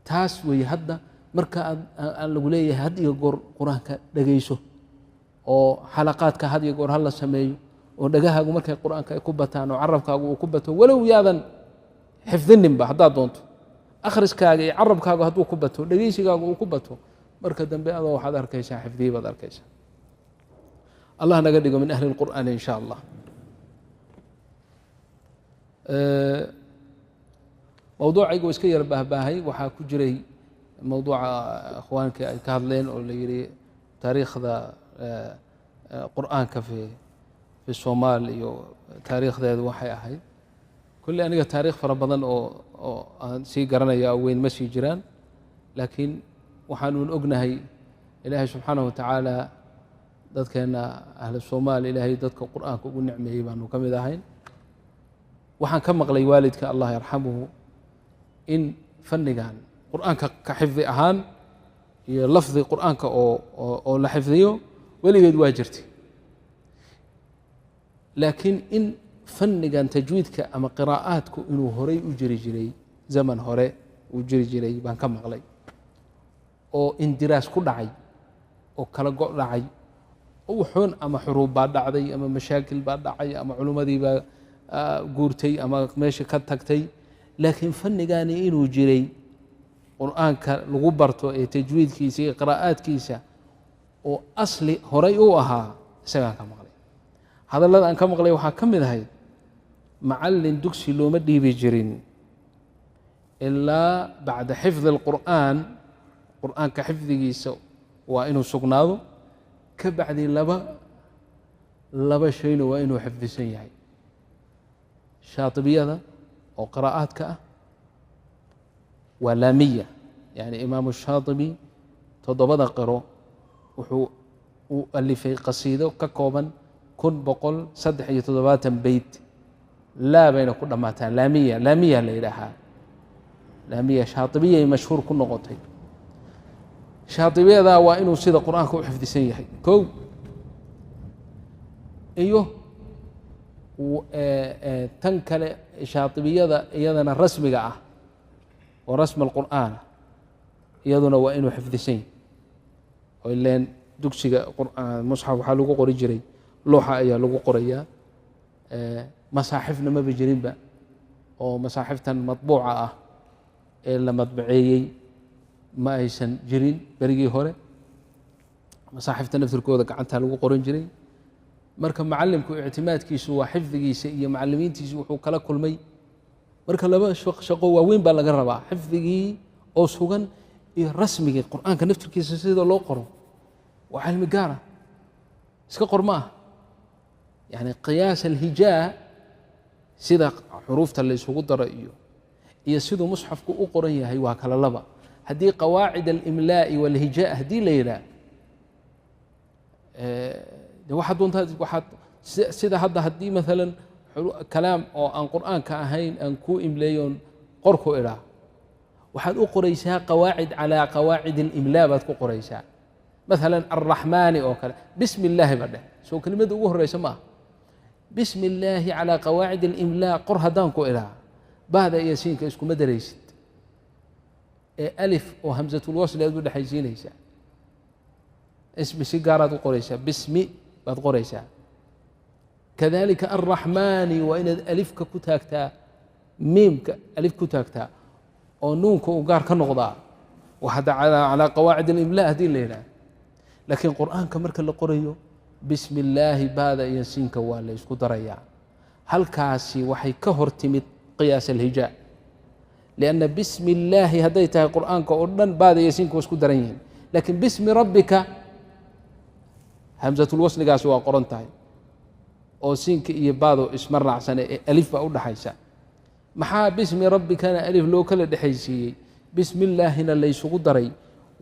Taas weeye. Hadda marka aan lagu leeyahay had iyo goor Qur-aanka dhegeyso, oo xalaqaadka had iyo goor hala sameeyo, oo dhegahaagu markay Qur-aanka ay ku bataan oo carabkaagu uu ku bato, walow yaadan xifdininba haddaad doonto, akhriskaaga iyo carabkaagu hadduu ku bato, dhegeysigaagu uu ku bato, marka dambe adoo waxaad arkaysaa xifdiyi baad arkaysaa. Allah naga dhigo min ahli اlqur'aani in sha Allah. Mowduucaygu iska yar baahbaahay. Waxaa ku jiray mowduuca ikhwaanka ay ka hadleen oo la yihi taariikhda Qur'aanka fi Somaal iyo taariikhdeedu waxay ahayd. Kolley aniga taariikh fara badan oo aan sii garanaya oo weyn ma sii jiraan, laakiin waxaanuun ognahay Ilaahay subxaanahu watacaala dadkeena ahlu Somaal Ilaahay dadka Qur'aanka ugu nicmeeyey baanu ka mid ahayn. Waxaan ka maqlay waalidka Allah yarxamuhu in fannigan Qur'aanka ka xifdi ahaan iyo lafdi Qur'aanka oo la xifdiyo weligeed waa jirtay, laakiin in fannigan tajwiidka ama qiraa'aadku inuu horey u jiri jiray, zaman hore uu jiri jiray baan ka maqlay, oo indiraas ku dhacay oo kala go' dhacay, wuxuun ama xuruub baa dhacday ama mashaakil baa dhacay ama culummadii baa guurtay ama meesha ka tagtay, laakiin fannigaani inuu jiray Qur'aanka lagu barto ee tajwiidkiisa iyo qiraa'aadkiisa oo asli horay u ahaa isagaan ka maqlay. Hadallada aan ka maqlay waxaa ka mid ahayd macallin dugsi looma dhiibi jirin ilaa bacda xifdi alqur'aan, Qur'aanka xifdigiisa waa inuu sugnaado, ka bacdi laba shayna waa inuu xifdisan yahay: shaatibiyada oo qiraa'aadka ah, waa laamiya, yani Imaamu Shaatibi toddobada qiro wuxuu u alifay qasiido ka kooban 1173 beyt, laa bayna ku dhammaataa, laamiya, laamiya la yidhaahaa, laamiya shaatibiyay mashhuur ku noqotay. Shaatibiyadaa waa inuu sida Qur-aanka u xifdisan yahay kow, iyo tan kale shaatibiyada iyadana rasmiga ah oo rasmi alqur'aana iyaduna waa inuu xifdisan yahay. Oo ileen dugsiga musxaf waxaa lagu qori jiray looxa ayaa lagu qorayaa, masaaxifna maba jirinba, oo masaaxiftan matbuuca ah ee la madbaceeyey ma aysan jirin berigii hore. Masaaxifta naftirkooda gacantaa lagu qoran jiray. Marka macalimku ictimaadkiisu waa xifdigiisa iyo macalimiintiisu wuxuu kala kulmay. Marka laba shaqo waaweyn baa laga rabaa: xifdigii oo sugan Iyo rasmigii Qur'aanka naftirkiisa sida loo qoro waa cilmi gaara, iska qor ma ah. Yani qiyaas alhijaa, sida xuruufta la isugu daro iyo siduu musxafku u qoran yahay waa kala laba. Haddii qawaacid alimlaa'i walhijaa haddii la yidhaah, de waxaad doontaa waxaad sida hadda haddii maalan kalaam oo aan Qur'aanka ahayn aan kuu imleeyoon qorku idhaa, waxaad u qoraysaa qawaacid, calaa qawaacid alimlaa baad ku qoraysaa. Maalan alraxmaani oo kale, bismi illaahi ba dheh, soo kelimada ugu horeysa ma aha. Bismi illaahi calaa qawaacid alimlaa qor haddaan ku idhaa, bahda iyo siinka iskuma daraysid ee alif oo hamsatulwasli aad u dhexaysiinaysaa. Ismi si gaaraad u qoraysaa, bismi baad qoraysaa. Kadalika alraxmaani waa inaad alifka ku taagtaa, miimka alif ku taagtaa oo nuunka uu gaar ka noqdaa. Waa hadda calaa qawaacid alimlaa haddii la yidhaah. Laakiin Qur'aanka marka la qorayo, bismi illaahi baada iyo siinka waa la isku darayaa. Halkaasi waxay ka hor timid qiyaas alhijaa, lianna bismi illaahi hadday tahay Qur'aanka oo dhan baada iyo siinka waa isku daran yihiin, laakiin bismi rabbika hamsatulwasligaasi waa qoran tahay oo siinka iyo baado isma raacsane ee alif baa u dhaxaysa. Maxaa bismi rabbikana alif loo kala dhexaysiiyey, bismi illaahina laysugu daray?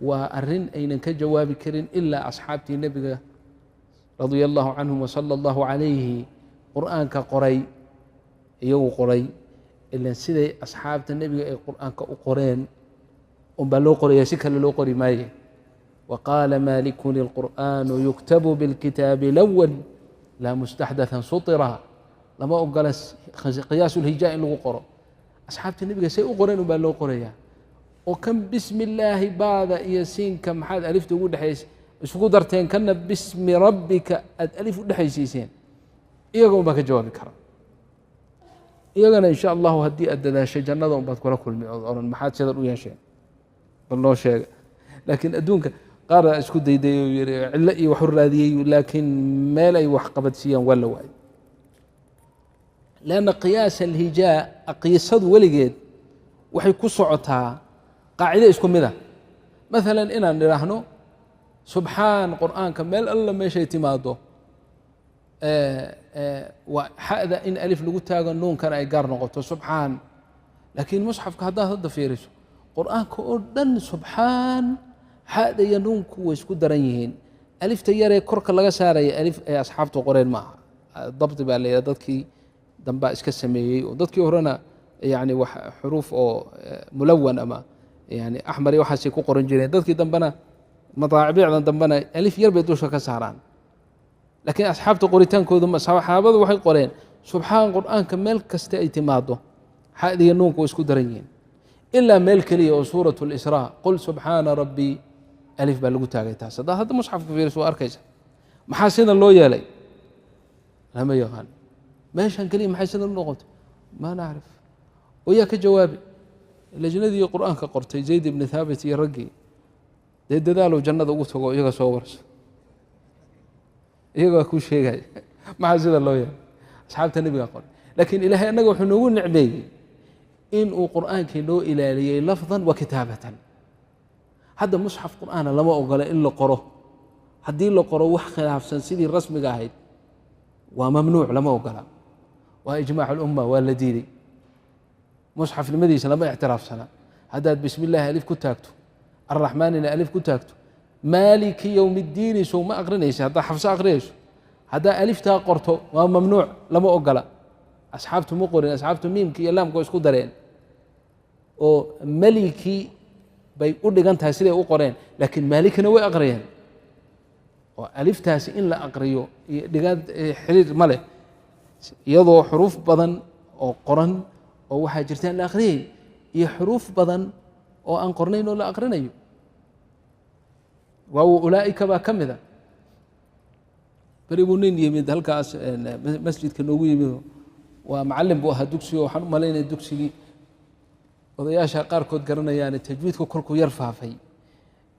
Waa arrin aynan ka jawaabi karin ilaa asxaabtii Nebiga radia allahu canhum wasala allahu calayhi Qur'aanka qoray, iyagu qoray. Ilan siday asxaabta Nebiga ay Qur'aanka u qoreen unbaa loo qoraya, si kale loo qori maaye. Waqaala malikun ilqur'aanu yuktabu bilkitaabi alawal laa mustaxdathan sutira. Lama ogola qiyaas ulhijaa in lagu qoro. Asxaabta Nebiga say u qoreen unbaa loo qorayaa. Oo kan bismi illaahi baada iyo siinka maxaad alifta ugu dhexays isugu darteen, kana bismi rabbika aad alif u dhexaysiiseen? Iyaga unbaa ka jawaabi kara. Iyagana insha allahu haddii aad dadaashay jannada unbaad kula kulmi ood oran, maxaad sidan u yeesheen, bal noo sheega. Laakiin adduunka qaar isku dayday oo yiri cillo iyo waxu raadiyey, laakiin meel ay wax qabadsiiyaan waa la waayey, lianna qiyaas alhijaa qiisadu weligeed waxay ku socotaa qaacide isku mid a. Maalan inaan idhaahno subxaan, Qur'aanka meel alla meeshay timaado waa xa'da in alif lagu taago, nuunkana ay gaar noqoto, subxaan. Laakiin musxafka haddaad hadda fiiriso Qur'aanka oo dhan, subxaan xa'da iyo nuunku way isku daran yihiin. Alifta yaree korka laga saaraya alif ay asxaabtu qoreen maaha, dabdi baa la yidhaha, dadkii dambaa iska sameeyey. Oo dadkii horena yani wax xuruuf oo mulawan ama yani axmar iyo waxaasay ku qoran jireen. Dadkii dambena, madaacibicdan dambena, alif yar bay dusha ka saaraan. Laakiin asxaabta qoritaankoodu, saxaabadu waxay qoreen subxaan Qur'aanka meel kasta ay timaado xa'da iyo nuunku way isku daran yihiin, ilaa meel keliya oo suurat lisraa, qul subxaana rabbii, alif baa lagu taagay. Taas haddaad hadda musxafka fiiriso waa arkaysa. Maxaa sidan loo yeelay lama yaqaan. Meeshan keliya maxay sidan u noqotay ma nacrif. Oo yaa ka jawaabi? Lajnadii Qur'aanka qortay, Zayd ibni Thaabit iyo raggii dee dadaalow jannada ugu tago, iyaga soo warso, iyagaa kuu sheegaya maxaa sida loo yeelay. Asxaabta Nebigaa qoray. Laakiin Ilaahay annaga wuxuu noogu nicmeeyey in uu Qur'aankii noo ilaaliyey lafdan wa kitaabatan. Hadda musxaf Qur'aana lama ogola in la qoro. Haddii la qoro wax khilaafsan sidii rasmiga ahayd waa mamnuuc, lama ogola, waa ijmaac alumma, waa la diiday, musxafnimadiisa lama ictiraafsana. Haddaad bismi illaahi alif ku taagto, arraxmaanina alif ku taagto, maaliki yowmi ddiini sow ma aqrinaysa? Haddaa Xafso aqrinayso, haddaa aliftaa qorto waa mamnuuc, lama ogola. Asxaabtu ma qorin. Asxaabtu miimki iyo laamka waa isku dareen oo maliki bay u dhigan tahay siday u qoreen, laakiin maalikina way aqriyeen. Oo aliftaasi in la aqriyo iyo dhigaad xiriir ma leh, iyadoo xuruuf badan oo qoran oo waxaa jirta aan la aqriyay iyo xuruuf badan oo aan qornayn oo la aqrinayo. Waawo ulaa'ika baa ka mida. Beri buu nin yimid halkaas masjidka noogu yimid, waa macallin buu ahaa dugsigo, waxaan u malaynaya dugsigii odayaasha qaarkood garanayaane tajwiidku kolkuu yar faafay.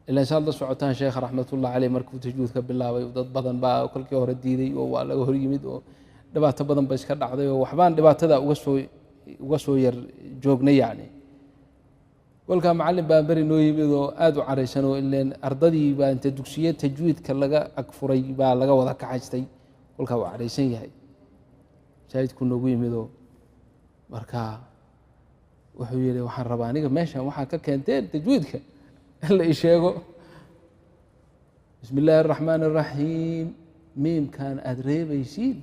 Ilaan saad la socotaan, sheekha raxmatullah caleyh markuu tajwiidka bilaabay dad badan baa kolkii hore diiday oo waa laga hor yimid oo dhibaato badan ba iska dhacday oo waxbaan dhibaatada uga soo yar joognay yacni. Kolkaa macallin baa beri noo yimid oo aada u caraysan, oo ileen ardadii baa inta dugsiye tajwiidka laga agfuray baa laga wada kaxaystay. Kolkaa waa caraysan yahay, masaajidku noogu yimidoo marka wuxuu yihi, waxaan rabaa aniga meeshan waxaa ka keenteen tajwiidka in la ii sheego. Bismi illaahi araxmaan araxiim, miimkan aada reebaysiin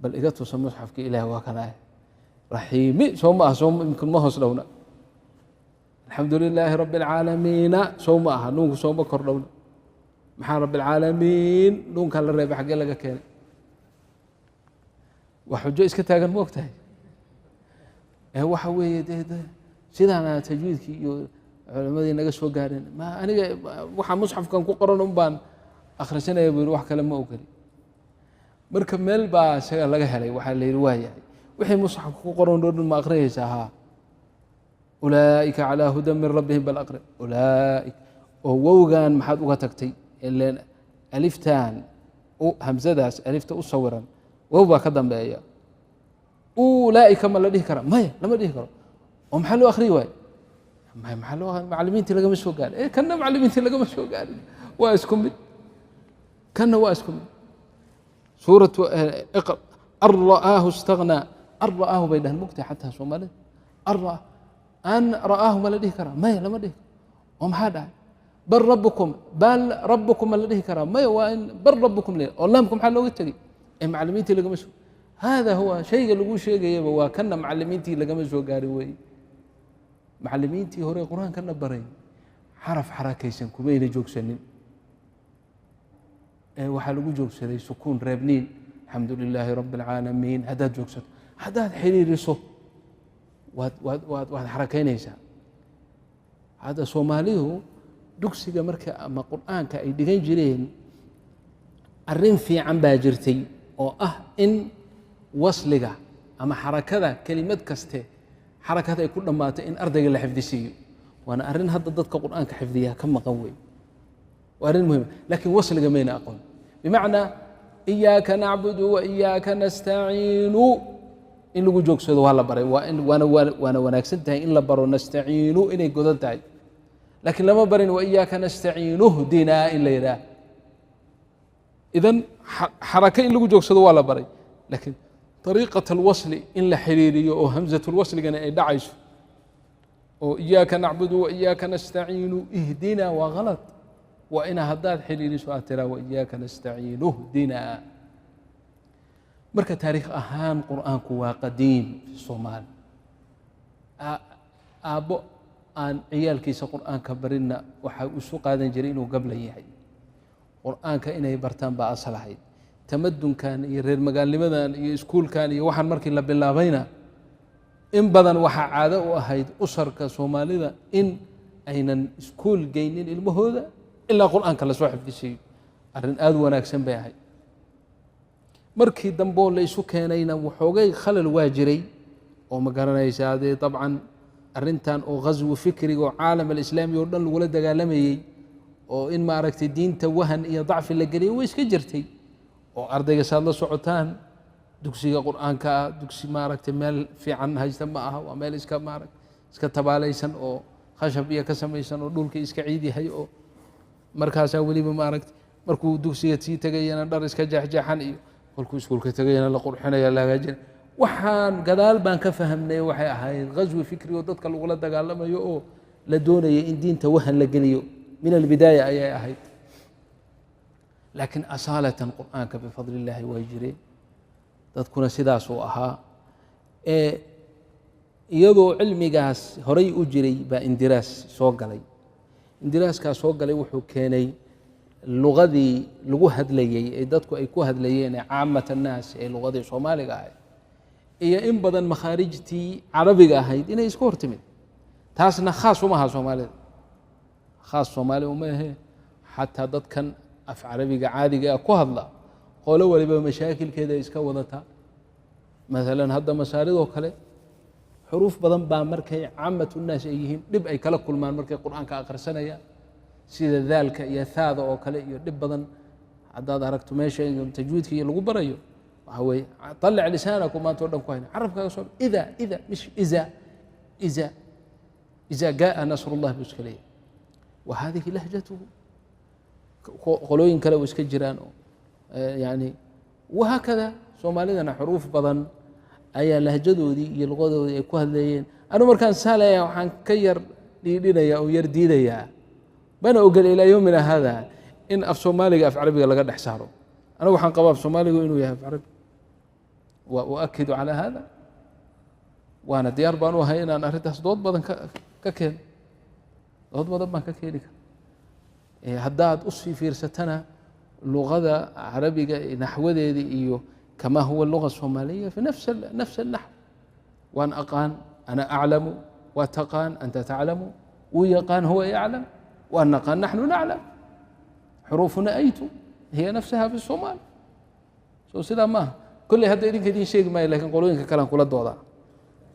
bal iga tusa musxafka Ilaah. Waa kana raxiimi, soo ma aha? Soo ma hoos dhowna? Alxamdu lilaahi rabbi alcaalamiina, sow ma aha? Nuunku sooma kor dhowna? Maxaa rabbi alcaalamiin nuunkan la reebay xaggee laga keenay? Waa xujo iska taagan, ma og tahay? Waxa weeye de sidaana tajwiidkii iyo culimadii naga soo gaareen. Ma aniga waxaa musxafkan ku qoran un baan akhrisanaya buu yidhi, wax kale ma ogoli. Marka meel baa isaga laga helay. Waxaa la yidhi, waa yahay, wixii musxafka ku qoran oo dhan ma akhriyaysaa? Haa. Ulaa'ika calaa hudan min rabbihim, bal aqri ulaaik oo wowgan maxaad uga tagtay? Ileen aliftan hamsadaas alifta u sawiran wow baa ka dambeeya. Ulaa'ika ma la dhihi karaa? Maya, lama dhihi karo. Oo maxaa loo akhriyi waaye? Maxaa loo macallimiintii lagama soo gaarin. Kanna macallimiintii lagama soo gaarin, waa isku mid. Kanna waa isku mid. Suuratu iqra, an ra'aahu istaghnaa, an ra'aahu bay dhahan, mogtahay? Xataa Soomaalida an ra'a, an ra'aahu ma la dhihi karaa? Maya, lama dhihi karo. Oo maxaa dhahay? Bal rabbukum, bal rabbukum ma la dhihi karaa? Maya, waa in bal rabbukum la. Oo laamka maxaa looga tegey? Ee macallimiintii lagama soo. Hada huwa shayga lagu sheegayaba, waa kana macallimiintii lagama soo gaarin weeye. Macallimiintii hore qur-aankana baray xaraf xarakaysan kumayna joogsanin, ee waxaa lagu joogsaday sukuun, reebniin. Alxamdu lilaahi rabbi alcaalamiin haddaad joogsato, haddaad xiriiriso waad xarakaynaysaa. Hadda Soomaalidu dugsiga marka ama qur-aanka ay dhigan jireen, arrin fiican baa jirtay oo ah in wasliga ama xarakada kelimad kaste xarakada ay ku dhammaato in ardayga la xifdisiiyo. Waana arrin hadda dadka qur-aanka xifdiyaa ka maqan wey. Waa arrin muhima, laakiin wasliga mayna aqoon. Bimacnaa iyaaka nacbudu wa iyaaka nastaciinu in lagu joogsado waa la baray, waana wanaagsan tahay in la baro nastaciinu inay godan tahay, laakiin lama barin wa iyaaka nastaciinu hdinaa in la yidhaah. Idan xarako in lagu joogsado waa la baray, laakiin طariiqaة alwasli in la xiriiriyo oo hamزaة اlwasligana ay dhacayso oo iyaaka nacbudu wa iyaaka nastaciinu ihdinaa waa kalad. Waa ina haddaad xiriiriso aad tiraa wa iyaaka nastaciinu hdinaa. Marka taariikh ahaan qur'aanku waa qadiim fi Soomaali. Aabbo aan ciyaalkiisa qur'aanka barinna waxa isu qaadan jiray inuu gablan yahay. Qur'aanka inay bartaan baa asal ahayd. Tamadunkan iyo reer magaalnimadan iyo iskuulkan iyo waxaan markii la bilaabayna, in badan waxaa caado u ahayd usarka Soomaalida in aynan iskuul geynin ilmahooda ilaa qur'aanka lasoo xifdisiiyo. Arrin aada u wanaagsan bay ahayd. Markii damboo la isu keenayna waxoogay khalal waa jiray oo ma garanaysaa dee dabcan arrintan oo ghaswu fikriga oo caalam alislaami oo dhan lagula dagaalamayey oo in maaragtay diinta wahan iyo dacfi la geliyay way iska jirtay. Oo ardayga saad la socotaan dugsiga qur-aanka ah dugsi maaragtay meel fiican haysta ma aha. Waa meel iska maarag iska tabaalaysan oo khashab iyo ka samaysan oo dhulka iska ciid yahay, oo markaasaa weliba maaragtay markuu dugsiga sii tegayana dhar iska jeexjeexan iyo kolkuu iskuulka tegayana la qurxinaya, la hagaajinaya. Waxaan gadaal baan ka fahamnay waxay ahayd ghaswi fikri oo dadka lagula dagaalamayo oo la doonayay in diinta wahan la geliyo min albidaaya ayay ahayd. Laakiin asaalatan qur'aanka bifadli illaahi way jireen, dadkuna sidaasuu ahaa. Ee iyadoo cilmigaas horay u jiray baa indiraas soo galay. Indiraaskaas soo galay wuxuu keenay luqadii lagu hadlayey ee dadku ay ku hadlayeen ee caamat annaas ee luqadii Soomaaliga ahayd iyo in badan makhaarijtii Carabiga ahayd inay iska hor timid. Taasna khaas uma aha Soomaalida, khaas Soomaali uma ahe. Xataa dadkan af Carabiga caadiga ah ku hadla, qolo waliba mashaakilkeeda iska wadataa. Maalan hadda Masaaridoo kale xuruuf badan baa markay caamatu nnaas ay yihiin dhib ay kala kulmaan markay qur-aanka akhrisanayaan, sida daalka iyo haada oo kale iyo dhib badan. Haddaad aragto meesha tajwiidka iyo lagu barayo, waxa weeye طلع lisaanaku maanta o dhan ku hayna carabkaaga soo ida ida mish iza iza. Iza jaa nasrullah buu iska leeyahay. Wa hadihi lahjatuhu. Qolooyin kale oo iska jiraan oo yani wahaakada. Soomaalidana xuruuf badan ayaa lahjadoodii iyo luqadoodii ay ku hadleeyeen. Anu markaan saa leeyahay, waxaan ka yar dhiidhinaya oo yar diidayaa, mana ogol ilaa yowmina hada in af Soomaaliga af Carabiga laga dhex saaro. Anigu waxaan qabaa af Soomaaligu inuu yahay af Carabi, wa uakidu calaa hada, waana diyaar baan u ahay inaan arrintaas dood badan ka keeno. Dood badan baan ka keeni kara. Haddaad usii fiirsatana luqada Carabiga naxwadeeda iyo kama huwa luga soomaaliya fi nafs الnaxw. Waan aqaan, ana aclamu, waa taqaan, anta taclamu, wuu yaqaan, huwa yaclam, waan naqaan, naxnu naclam. Xuruufuna aytu hiya nafsaha fi somaal. So sidaa maaha. Kolley hadda idinka idin sheegi maayo, lakin qolooyinka kale aan kula doodaa,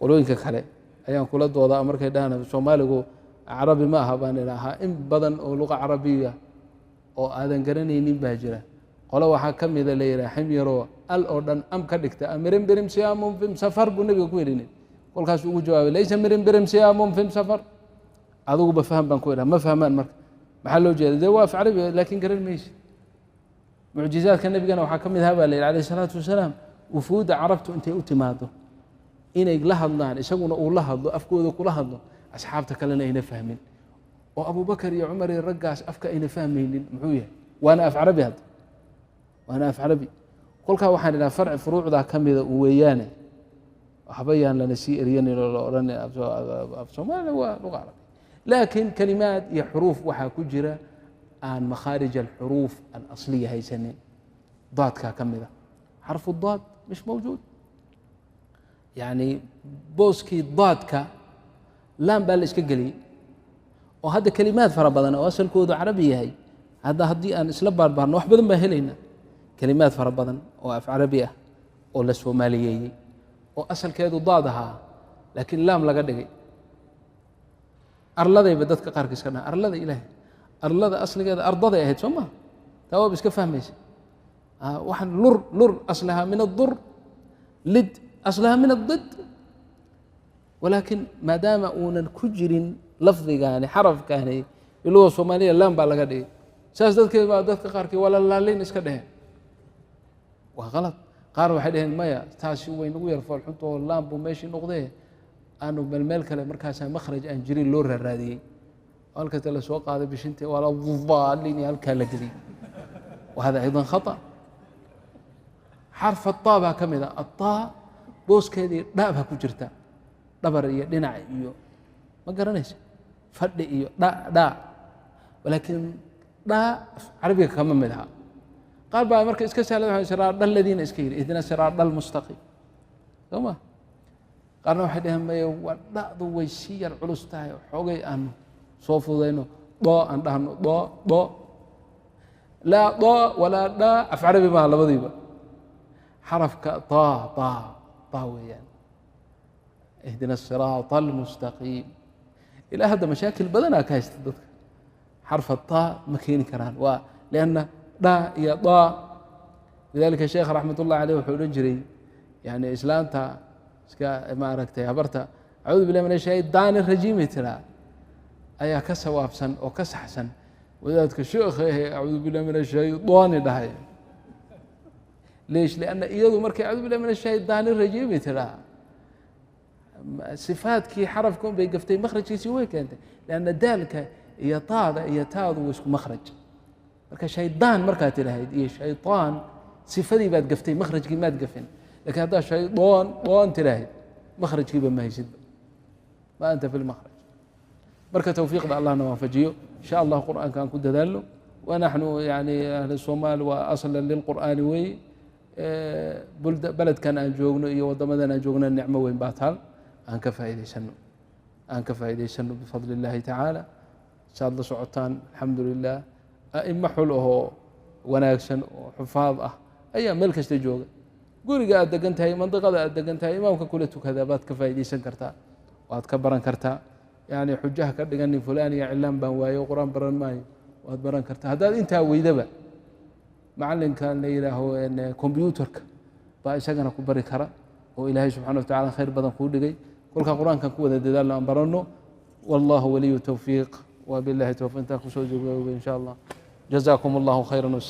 qolooyinka kale ayaan kula doodaa. Markay dhahaan Soomaaligu Carabi ma aha, baan idhaahaa in badan oo luqa Carabiya oo aadan garanaynin baa jira. Qolo waxaa ka mida la yidhaha Ximyaroo al oo dhan am ka dhigta. Mirim birim siyaamun fim safar buu Nebiga ku yidhi. Kolkaasuu ugu jawaabay, laysa mirim birim siyaamun fim safar. Adiguba faham, baan ku idhaha. Ma fahmaan. Marka maxaa loo jeeda? Dee waa af Carabi, laakiin garan maysid. Mucjizaadka Nebigana waxaa ka mid ahaa, baa la yidhi alayh isalaatu wasalaam, wufuudda Carabtu intay u timaado inay la hadlaan, isaguna uu la hadlo, afkooda kula hadlo, asxaabta kalena ayna fahmin, oo Abubakar iyo Cumar iyo raggaas afka ayna fahmaynin muxuu yahay. Waana af Carabi hadda, waana af Carabi. Kolkaa waxaan idhaha farci furuucdaa ka mida uu weeyaane, waxba yaan lana sii eryanin oo la odhan af Soomaaliya waa luqa Carabi. Laakiin kalimaad iyo xuruuf waxaa ku jira aan makhaarij alxuruuf alasliya haysanin. Daadkaa ka mida, xarfu daad مش mawjuud, yani booskii daadka laan baa la iska geliyey. Oo hadda kelimaad fara badan oo asalkoodu Carabi yahay, hadda haddii aan isla baarbaarno, wax badan baan helaynaa. Kelimaad fara badan oo af Carabi ah oo la Soomaaliyeeyey oo asalkeedu daad ahaa, laakiin laam laga dhigay. Arladayba dadka qaarkiis ka dhaha arlada Ilaahay. Arlada asligeeda ardaday ahayd, soo maha? Taa waaba iska fahmaysa. Waxaan lur, lur aslahaa min adur, lid aslahaa min adid, walaakin maadaama uunan ku jirin lafdigaani, xarafkaani biluga Soomaaliya, laan baa laga dhigay. Saas dadkeed baa dadka qaarkii waa la laalin iska dheheen, waa qalad. Qaar waxay dheheen maya, taasi way nagu yar foolxuntoo, laan buu meeshii noqdee, aanu meel meel kale. Markaasaa makhraj aan jirin loo raaraadiyey. Halkasta la soo qaaday bishinta waa la daalin iyo halkaa la geliyey, wa hada ayضا khaطأ. Xarf ataa baa ka mid a. Ataa booskeedii dha baa ku jirta, dhabar iyo dhinac iyo, ma garanaysa, fadhi iyo dha dha, walaakiin dha Carabiga kama mid aha. Qaar baa marka iska sahla, siraadha ladiina iska yidhi, ihdina siraadha almustaqiim, soo ma? Qaarna waxay dhaheen maya, waa dha'du way si yar culus tahay, xoogay aanu soo fududayno, doo aan dhahno, doo doo. Laa doo walaa dha af Carabi maaha labadiiba. Xarafka taa taa taa weeyaan, ihdina asiraata almustaqiim. Ilaa hadda mashaakil badanaa ka haysta dadka, xarfa taa ma keeni karaan, waa lianna dha iyo daa. Lidalika sheekh raxmat ullahi aleyh wuxuu odhan jiray, yani islaanta iska maaragtay habarta acuudu billahi min ashaydaani rajiimi tiraa ayaa ka sawaabsan oo ka saxsan wadaadka sheekha ehe acuudu billahi min ashaydaani dhahay. Leesh? Lianna iyadu markay acuudu billahi min ashaydaani rajiimi tiraa, sifaadkii xarafka un bay gaftay, makhrajkiisii way keentay, lianna daalka iyo taada iyo taadu waa isku makhraj. Marka shaydaan markaad tidhahayd iyo shayطaan, sifadii baad gaftay, makhrajkii maad gafin. Lakin haddaad shaydoon doon tidhaahid, makhrajkiiba ma haysidba, ma anta fi lmakhraj. Marka towfiiqda Allahna waafajiyo, insha Allah. Qur'aanka aan ku dadaalno. Wanaxnu yani ahli somaal waa aslan lilqur'aani weeye. Beledkan aan joogno iyo waddamadan aan joogno nicmo weyn baa taal, aan ka faa'idaysano, aan ka faa'idaysano bifadli اllahi tacaala. Saad la socotaan, alxamdu lilah, a'imo xul ahoo wanaagsan oo xufaad ah ayaa meel kasta jooga. Guriga aad degan tahay, mandiqada aad degan tahay, imaamka kula tukada baad ka faa'iidaysan kartaa, waad ka baran kartaa. Yani xujaha ka dhiganin fulaan iyo cilaan baan waayo, Qur-aan baran maayo. Waad baran kartaa. Haddaad intaa weydaba, macalinkan la yidhaaho combyuterka baa isagana ku bari kara, oo Ilaahay subxana wa tacala khayr badan kuu dhigay. Kolkaa Qur-aankan ku wada dadaalno, aan baranno. Wallahu waliyu towfiiq, wabillahi towfiq. Intaan kusoo joogay, insha Allah. Jazakum Allahu khayran.